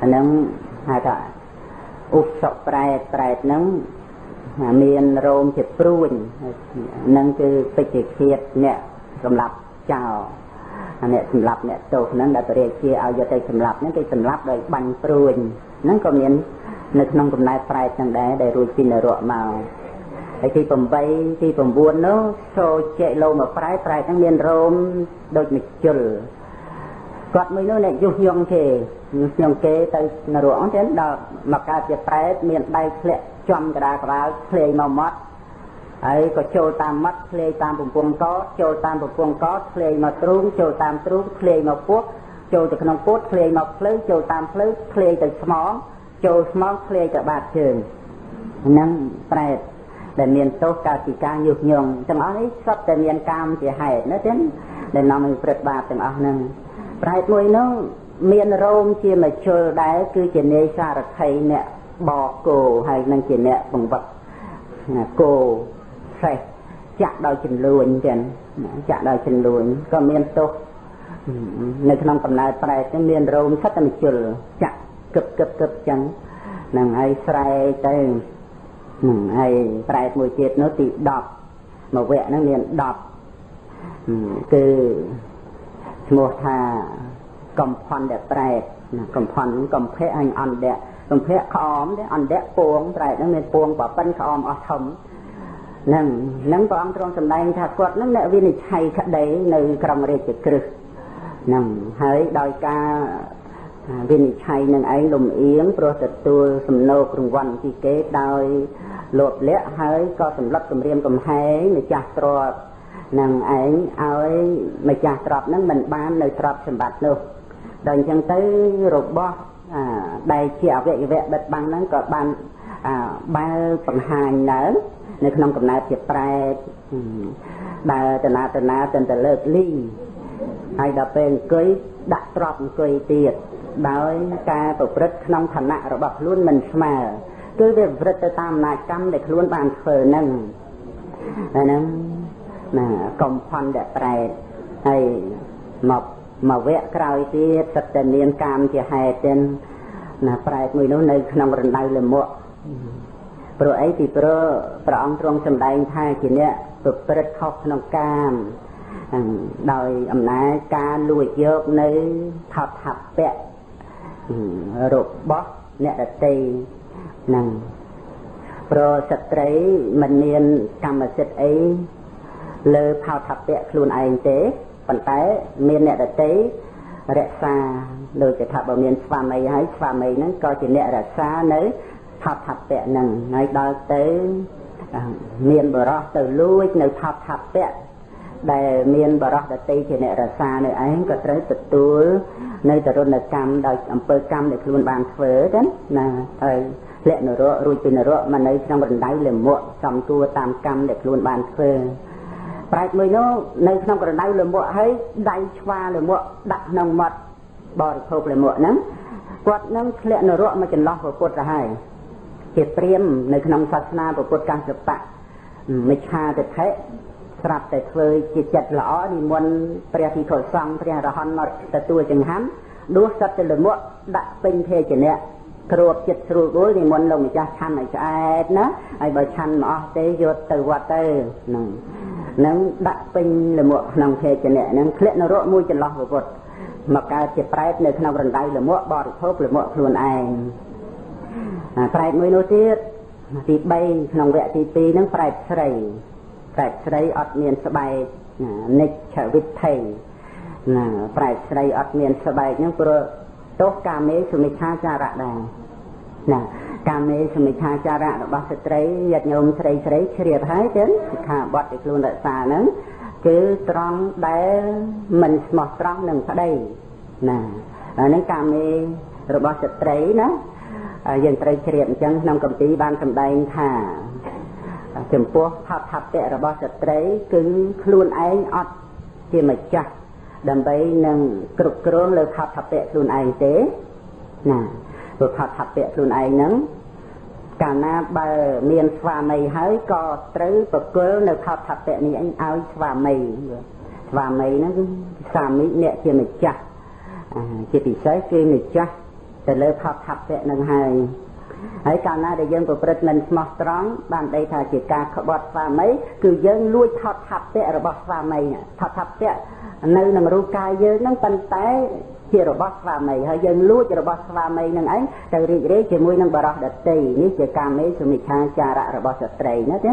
អាហ្នឹងហៅថាឧសប្រែតប្រែតហ្នឹងមានរោមជាព្រួញហ្នឹងគឺពេជ្ជឃាតអ្នកសម្លាប់ចោលអ្នកសម្លាប់អ្នកទោសហ្នឹងដែលព្រះរាជាឲ្យយកទៅសម្លាប់ហ្នឹងគេសម្លាប់ដោយបាញ់ព្រួញហ្នឹងក៏មាននៅក្នុងកំណែប្រែតហ្នឹងដែរដែលរួចពីនរកមកហើយទី8ទី9នោះសូចេលោមកប្រែតប្រែតហ្នឹងមានរោមដូចមជុលគាត់មួយនោះអ្នកយុះយងគេយុះយងគេទៅនរកហ្នឹងចឹងដល់មកកើតជាប្រែតមានដៃធ្លាក់ចំកដាក្បាលធ្លាយមកមាត់ហើយក៏ចូលតាមមាត់ធ្លាយតាមបំពង់កចូលតាមបំពង់កធ្លាយមកទ្រូងចូលតាមទ្រូងធ្លាយមកពោះចូលទៅក្នុងពោះធ្លាយមកភ្លៅចូលតាមភ្លៅធ្លាយទៅស្មងចូលស្មងធ្លាយទៅបាតជើងហ្នឹងប្រែតដែលមានទោសកើតពីការយុះយងទាំងអស់នេះសុទ្ធតែមានកាមជាហេតុណាចឹងដែលនាំឲ្យព្រឹត្តបាបទាំងអស់ហ្នឹងប្រែតមួយនោះមានរោមជាមជុលដែរគឺជានាយសារថីអ្នកបកគោហើយនឹងជាអ្នកបង្វឹកគោសេះចាក់ដោយចំនួនចឹងចាក់ដោយចំនួនក៏មានទោសនៅក្នុងកំណើតប្រែតហ្នឹងមានរោមសិតតែមជុលចាក់គឹបគឹបគឹបចឹងហ្នឹងហើយស្រែកទៅហ្នឹងហើយប្រែតមួយទៀតនោះទី10មួយវគ្គហ្នឹងមាន10គឺឈ្មោះថាកំផនដែលប្រែតកំផនកំភៈអញអន្តៈកំភៈក្អមទេអន្តៈពងប្រែតហ្នឹងមានពងប៉ប៉ិនក្អមអស់ធំហ្នឹងហ្នឹងព្រះអង្គទ្រង់សម្ដែងថាគាត់ហ្នឹងអ្នកវិនិច្ឆ័យក្តីនៅក្រុងរាជក្រឹសហ្នឹងហើយដោយការវិនិច្ឆ័យនឹងឯងលំអៀងព្រោះទទួលសំណូករង្វាន់ពីគេដោយលោភលក្ខហើយក៏សម្លុតគម្រាមកំហែងម្ចាស់ទ្រព្យនឹងឯងឲ្យម្ចាស់ទ្រព្យហ្នឹងមិនបាននៅទ្រព្យសម្បត្តិនោះដល់អញ្ចឹងទៅរបស់ដែលជាអវយវៈបិទបាំងហ្នឹងក៏បានបើបង្ហាញឡើងនៅក្នុងកំណើតជាប្រែតដើរតណាតណាទៅទៅលើកលីងហើយដល់ពេលអង្គុយដាក់ទ្របអង្គុយទៀតដោយការប្រព្រឹត្តក្នុងឋានៈរបស់ខ្លួនមិនស្មើគឺវាប្រព្រឹត្តទៅតាមអំណាចកម្មដែលខ្លួនបានធ្វើហ្នឹងហ្នឹងណាកំផនដែលប្រែតហើយមកមកវគ្គក្រោយទៀតសិតតែមានកាមជាហេតុទៀតណាប្រែតមួយនោះនៅក្នុងរណ្ដៅលមក់ព្រោះអីពីព្រោះព្រះអង្គទ្រង់សម្ដែងថាជាអ្នកប្រព្រឹត្តខុសក្នុងកាមដោយអំណាចការលួចយកនៅថតថពៈរបស់អ្នកដតីនឹងព្រោះស្ត្រីមិនមានកម្មសិទ្ធិអីលើផោថពៈខ្លួនឯងទេប៉ុន្តែមានអ្នកដតីរក្សាដូចជាថាបើមានស្វាមីហើយស្វាមីហ្នឹងក៏ជាអ្នករក្សានៅថតថពៈហ្នឹងហើយដល់ទៅមានបរោះទៅលួចនៅថតថពៈដែលមានបរោះដតីជាអ្នករក្សានៅឯងក៏ត្រូវទទួលនៅទរណកម្មដោយអំពើកម្មដែលខ្លួនបានធ្វើចឹងណាហើយធ្លាក់នរករួចពីនរកមកនៅក្នុងរណ្ដៅលមក់សំគួរតាមកម្មដែលខ្លួនបានធ្វើប្រែតមួយនោះនៅក្នុងរណ្ដៅលមក់ហើយដៃឆ្វាលមក់ដាក់ក្នុងមាត់បរិភោគលមក់ហ្នឹងគាត់នឹងធ្លាក់នរកមកចន្លោះពុទ្ធទៅហើយជាព្រាមនៅក្នុងសាសនាពុទ្ធកាសបៈមិច្ឆាទិដ្ឋិស្រាប់តែធ្វើជាចិត្តល្អនិមន្តព្រះភិក្ខុសង្ឃព្រះរហន្តមកទទួលចង្ហាន់ដួសសិតតែលមក់ដាក់ពេញភេជ្ជៈគ្របចិត្តស្រួលបួលនិមន្តលោកម្ចាស់ឆាន់ឲ្យឆ្អែតណាហើយបើឆាន់មិនអស់ទេយកទៅវត្តទៅហ្នឹងនឹងដាក់ពេញលមក់ក្នុងភេជ្ជៈហ្នឹងធ្លាក់នរកមួយចន្លោះពុទ្ធមកកើតជាប្រែតនៅក្នុងរណ្ដៅលមក់បរិភោគលមក់ខ្លួនឯងប្រែតមួយនោះទៀតទី3ក្នុងវគ្គទី2ហ្នឹងប្រែតស្រីប្រែតស្រីអត់មានស្បែកនិច្ឆវិថីណាប្រែតស្រីអត់មានស្បែកហ្នឹងព្រោះទោសកាមេសុមិច្ឆាចារៈដែរណាកាមេសុមិច្ឆាចារៈរបស់ស្ត្រីញាតិញោមស្រីស្រីជ្រាបហើយចឹងសិក្ខាបទដែលខ្លួនរក្សាហ្នឹងគឺត្រង់ដែលមិនស្មោះត្រង់នឹងប្តីណាអាហ្នឹងកាមេរបស់ស្ត្រីណា យើងត្រូវជ្រាបអញ្ចឹងក្នុងកម្ពីបានសម្ដែងថាចំពោះផតថពៈរបស់ស្ត្រីគឺខ្លួនឯងអត់ជាម្ចាស់ដើម្បីនឹងគ្រប់គ្រងលើផតថពៈខ្លួនឯងទេណាព្រោះផតថពៈខ្លួនឯងហ្នឹងកាលណាបើមានស្វាមីហើយក៏ត្រូវប្រគល់នៅផតថពៈនេះឯងឲ្យស្វាមីស្វាមីហ្នឹងសាមីអ្នកជាម្ចាស់ជាពិសេសគឺម្ចាស់ទៅលើផតថពៈនឹងហើយហើយកាលណាដែលយើងប្រព្រឹត្តមិនស្មោះត្រង់បានដីថាជាការក្បត់ស្វាមីគឺយើងលួចថតថពៈរបស់ស្វាមីថតថពៈនៅនឹងរូបកាយយើងហ្នឹងប៉ុន្តែជារបស់ស្វាមីហើយយើងលួចរបស់ស្វាមីនឹងឯងទៅរីករាយជាមួយនឹងបរិសដតីនេះជាកាមេសុមិឆាចារៈរបស់ស្ត្រីណាទេ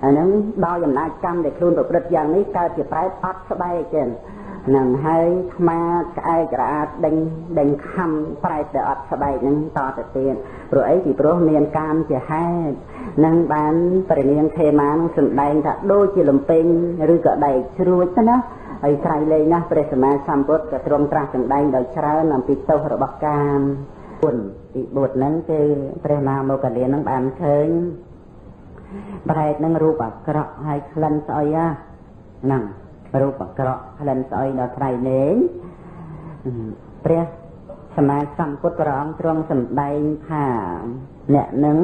អាហ្នឹងដោយអំណាចកម្មដែលខ្លួនប្រព្រឹត្តយ៉ាងនេះកើតជាប្រែតអត់ស្បែកទេនឹងហើយថ្មក្អែករអាដេញដេញខំប្រែតដែលអត់ស្បែកហ្នឹងតទៅទៀតព្រោះអីពីព្រោះមានកាមជាហេតុនឹងបានព្រះនាងខេមានឹងសម្ដែងថាដូចជាលំពេងឬក៏ដែកជ្រួចទៅណាហើយក្រៃលែងណាស់ព្រះសម្មាសម្ពុទ្ធក៏ទ្រង់ត្រាស់សម្ដែងដោយច្រើនអំពីទោសរបស់កាមគុណទី4ហ្នឹងគឺព្រះមហាមោគលាននឹងបានឃើញប្រែតនឹងរូបអាក្រក់ហើយក្លិនស្អុយហ្នឹងរូបអាក្រក់ក្លិនស្អុយដល់ក្រៃលែងព្រះសម្មាសម្ពុទ្ធព្រះអង្គទ្រង់សម្ដែងថាអ្នកនឹង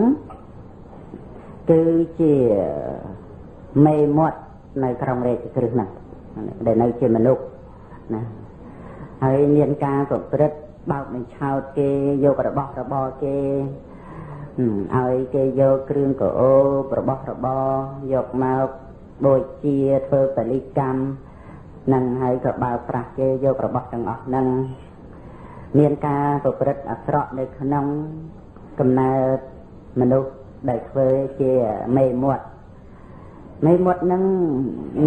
គឺជាមេមាត់នៅក្នុងរាជគ្រឹះហ្នឹងដែលនៅជាមនុស្សណាហើយមានការប្រព្រឹត្តបោកបញ្ឆោតគេយករបស់របរគេឲ្យគេយកគ្រឿងកោបរបស់របរយកមកបូជាធ្វើបលិកម្មនឹងហើយក៏បើប្រាស់គេយករបស់ទាំងអស់នឹងមានការប្រព្រឹត្តអាក្រក់នៅក្នុងកំណើតមនុស្សដែលធ្វើជាមេមាត់មេមាត់នឹង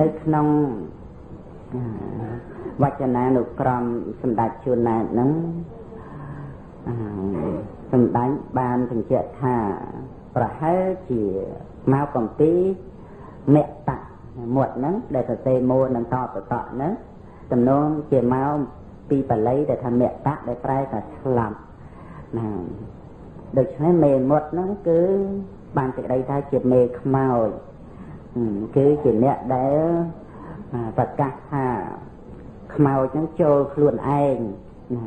នៅក្នុងវចនានុក្រមសម្ដេចជួនណាតហ្នឹងសម្ដេចបានបញ្ជាក់ថាប្រហែលជាមកកំពីមតៈមាត់ហ្នឹងដែលសរសេរមួនឹងតបតៈហ្នឹងទំនងជាមកពីបាលីដែលថាមតៈដែលប្រែថាស្លាប់ណាដូច្នេះមេមាត់ហ្នឹងគឺបានសេចក្តីថាជាមេខ្មោចគឺជាអ្នកដែលប្រកាសថាខ្មោចហ្នឹងចូលខ្លួនឯងណា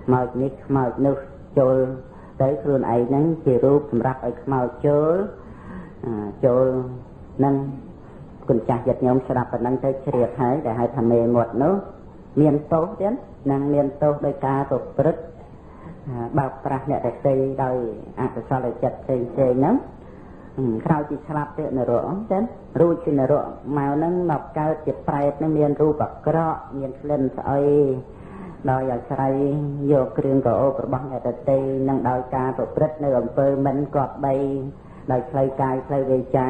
ខ្មោចនេះខ្មោចនោះចូលទៅខ្លួនឯងហ្នឹងជារូបសម្រាប់ឲ្យខ្មោចចូលចូលនឹងគុណចាស់ញាតិញោមស្ដាប់ប៉ុណ្ណឹងទៅជ្រាបហើយដែលហៅថាមេមាត់នោះមានទោសទៀតនឹងមានទោសដោយការប្រព្រឹត្តបោកប្រាស់អ្នកដទៃដោយអកុសលចិត្តផ្សេងផ្សេងហ្នឹងក្រោយពីស្លាប់ទៅនរកចឹងរួចពីនរកមកហ្នឹងមកកើតជាប្រែតហ្នឹងមានរូបអាក្រក់មានក្លិនស្អុយដោយអាស្រ័យយកគ្រឿងកោបរបស់អ្នកដទៃនិងដោយការប្រព្រឹត្តនៅអំពើមិនគប្បីដោយផ្លូវកាយផ្លូវវាចា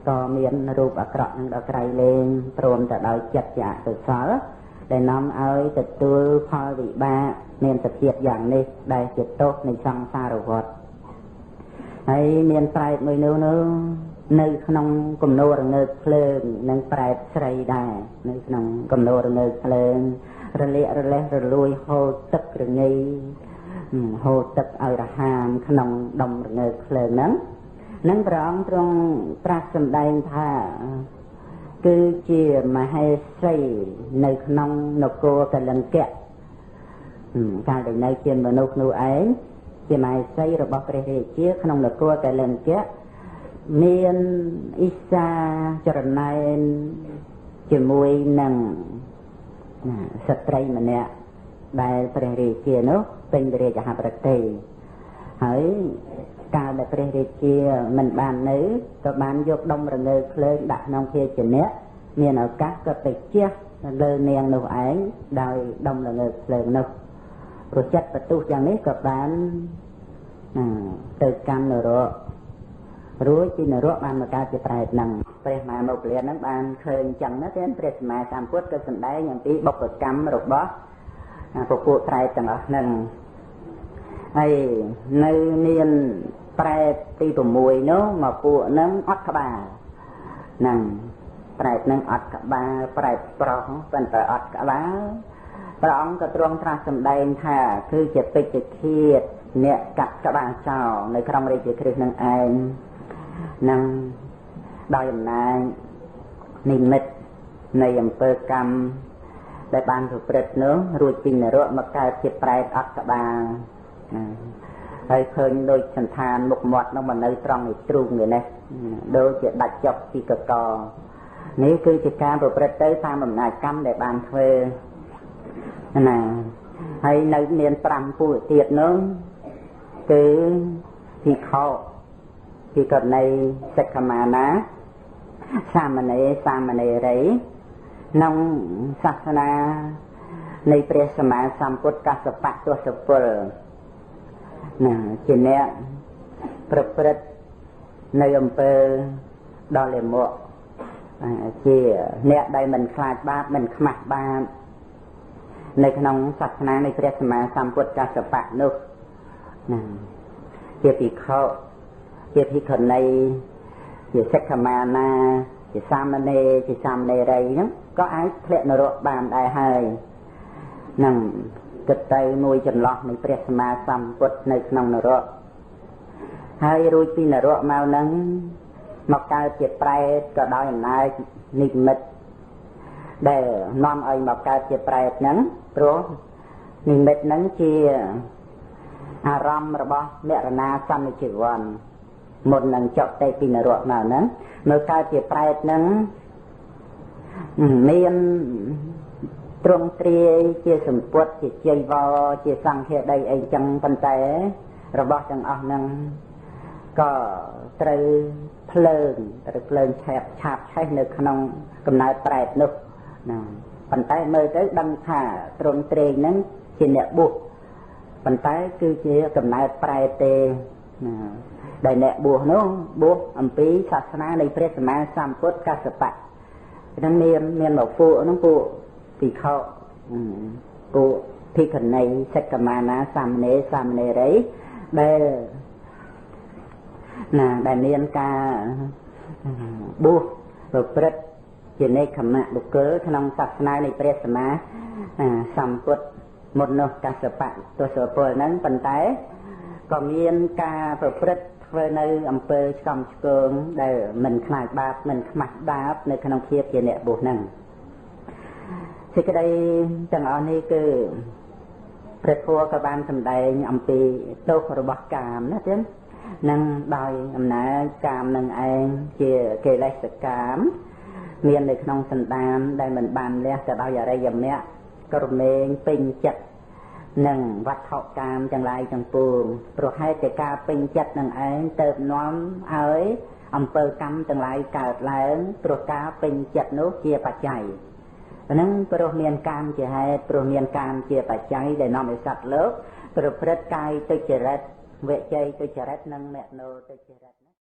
ក៏មានរូបអាក្រក់នឹងដល់ក្រៃលែងព្រមទៅដោយចិត្តជាអកុសលដែលនាំឲ្យទទួលផលវិបាកមានសភាពយ៉ាងនេះដែលជាទោសនៃសង្សារវដ្តហើយមានប្រែតមួយនោះនៅក្នុងគំនររងើកភ្លើងនិងប្រែតស្រីដែរនៅក្នុងគំនររងើកភ្លើងរលាករលេះរលួយហូរទឹករងៃហូរទឹកឲ្យរហាមក្នុងដុំរងើកភ្លើងហ្នឹងនឹងព្រះអង្គទ្រង់ត្រាស់សម្ដែងថាគឺជាមហេសីនៅក្នុងនគរកលិង្គៈកាលដែលនៅជាមនុស្សនោះឯងជាមហេសីរបស់ព្រះរាជាក្នុងនគរកលិង្គៈមានអ៊ីសាចរណែនជាមួយនឹងស្ត្រីម្នាក់ដែលព្រះរាជានោះពេញព្រះរាជហឫទ័យហើយកាលដែលព្រះរាជាមិនបាននៅក៏បានយកដុំរងើភ្លើងដាក់ក្នុងភាជនៈមានឱកាសក៏ទៅជះលើនាងនោះឯងដោយដុំរងើភ្លើងនោះព្រោះចិត្តបន្ទុះយ៉ាងនេះក៏បានទៅកម្មនរករួចពីនរកបានមកកើតជាប្រែតហ្នឹងព្រះមហាមោគលានហ្នឹងបានឃើញចឹងណាទេព្រះសម្មាសម្ពុទ្ធក៏សម្ដែងអំពីបុព្វកម្មរបស់ពពួកប្រែតទាំងអស់ហ្នឹងហើយនៅមានប្រែតទី6នោះមកពួកហ្នឹងអត់ក្បាលហ្នឹងប្រែតហ្នឹងអត់ក្បាលប្រែតប្រុសប៉ុន្តែអត់ក្បាលព្រះអង្គក៏ទ្រង់ត្រាស់សម្ដែងថាគឺជាពេជ្ជឃាត អ្នកកាត់ក្បាលចោលនៅក្នុងរាជគ្រឹះនឹងឯងនឹងដោយអំណាចនិមិត្តនៃអំពើកម្មដែលបានប្រព្រឹត្តនោះរួចពីនរកមកកើតជាប្រែតអត់ក្បាលណាហើយឃើញដូចសន្តានមុខមាត់នោះមកនៅត្រង់ឯទ្រូងនេះដូចជាដាច់ចុកពីកកនេះគឺជាការប្រព្រឹត្តទៅតាមអំណាចកម្មដែលបានធ្វើណាហើយនៅមាន5ពួកទៀតនោះគឺភិក្ខុភិក្ខុនីសិក្ខាមាណាសាមណេរសាមណេរីក្នុងសាសនានៃព្រះសម្មាសម្ពុទ្ធកស្សបៈទសពលណាជាអ្នកប្រព្រឹត្តនៅអំពើដ៏លិមុខជាអ្នកដែលមិនខ្លាចបាបមិនខ្មាស់បាបនៅក្នុងសាសនានៃព្រះសម្មាសម្ពុទ្ធកស្សបៈនោះណាជាភិក្ខុជាភិក្ខុនីជាសិក្ខាមាណាជាសាមណេរជាសាមណេរីហ្នឹងក៏អាចធ្លាក់នរកបានដែរហើយនឹងគិតទៅមួយចន្លោះនៃព្រះសម្មាសម្ពុទ្ធនៅក្នុងនរកហើយរួចពីនរកមកហ្នឹងមកកើតជាប្រែតក៏ដោយអំណាចនិមិត្តដែលនាំឲ្យមកកើតជាប្រែតហ្នឹងព្រោះនិមិត្តហ្នឹងជាអារម្មណ៍របស់មរណាសន្និជីវ័នមុននឹងចុកទៅពីនរកមកហ្នឹងនៅកើតជាប្រែតហ្នឹងមានទ្រង់ទ្រាយជាសម្ពុតជាជ័យវរជាសង្ឃាដីអីចឹងប៉ុន្តែរបស់ទាំងអស់ហ្នឹងក៏ត្រូវភ្លើងត្រូវភ្លើងឆាបឆាបឆេះនៅក្នុងកំណើតប្រែតនោះណាប៉ុន្តែមើលទៅដឹងថាទ្រង់ទ្រាយហ្នឹងជាអ្នកបួសប៉ុន្តែគឺជាកំណើតប្រែតទេណាដែលអ្នកបួសនោះបួសអំពីសាសនានៃព្រះសម្មាសម្ពុទ្ធកស្សបៈហ្នឹងមានមកពួកហ្នឹងពួកភិក្ខុពួកភិក្ខុនីសិក្ខាមាណាសាមណេរសាមណេរីដែលណាដែលមានការបួសប្រព្រឹត្តជានេខមៈបុគ្គលក្នុងសាសនានៃព្រះសម្មាសម្ពុទ្ធមុននោះកស្សបៈទសពលហ្នឹងប៉ុន្តែក៏មានការប្រព្រឹត្តធ្វើនៅអំពើឆ្កំឆ្គងដែលមិនខ្លាចបាបមិនខ្មាស់បាបនៅក្នុងភាពជាអ្នកបួសហ្នឹងសេចក្តីទាំងអស់នេះគឺព្រះធម៌ក៏បានសម្ដែងអំពីទោសរបស់កាមណាទៀតនឹងដោយអំណាចកាមនឹងឯងជាកិលេសកាមមាននៅក្នុងសន្តានដែលមិនបានលះទៅដោយអរិយមគ្គក្រមែងពេញចិត្តនឹងវត្ថុកាមទាំងឡាយទាំងពួងព្រោះហេតុតែការពេញចិត្តនឹងឯងទៅនាំឲ្យអំពើកម្មទាំងឡាយកើតឡើងព្រោះការពេញចិត្តនោះជាបច្ច័យហ្នឹងព្រោះមានកាមជាហេតុព្រោះមានកាមជាបច្ច័យដែលនាំឲ្យសត្វលោកប្រព្រឹត្តកាយទុច្ចរិតវិជ័យទុច្ចរិតនិងមនោទុច្ចរិត។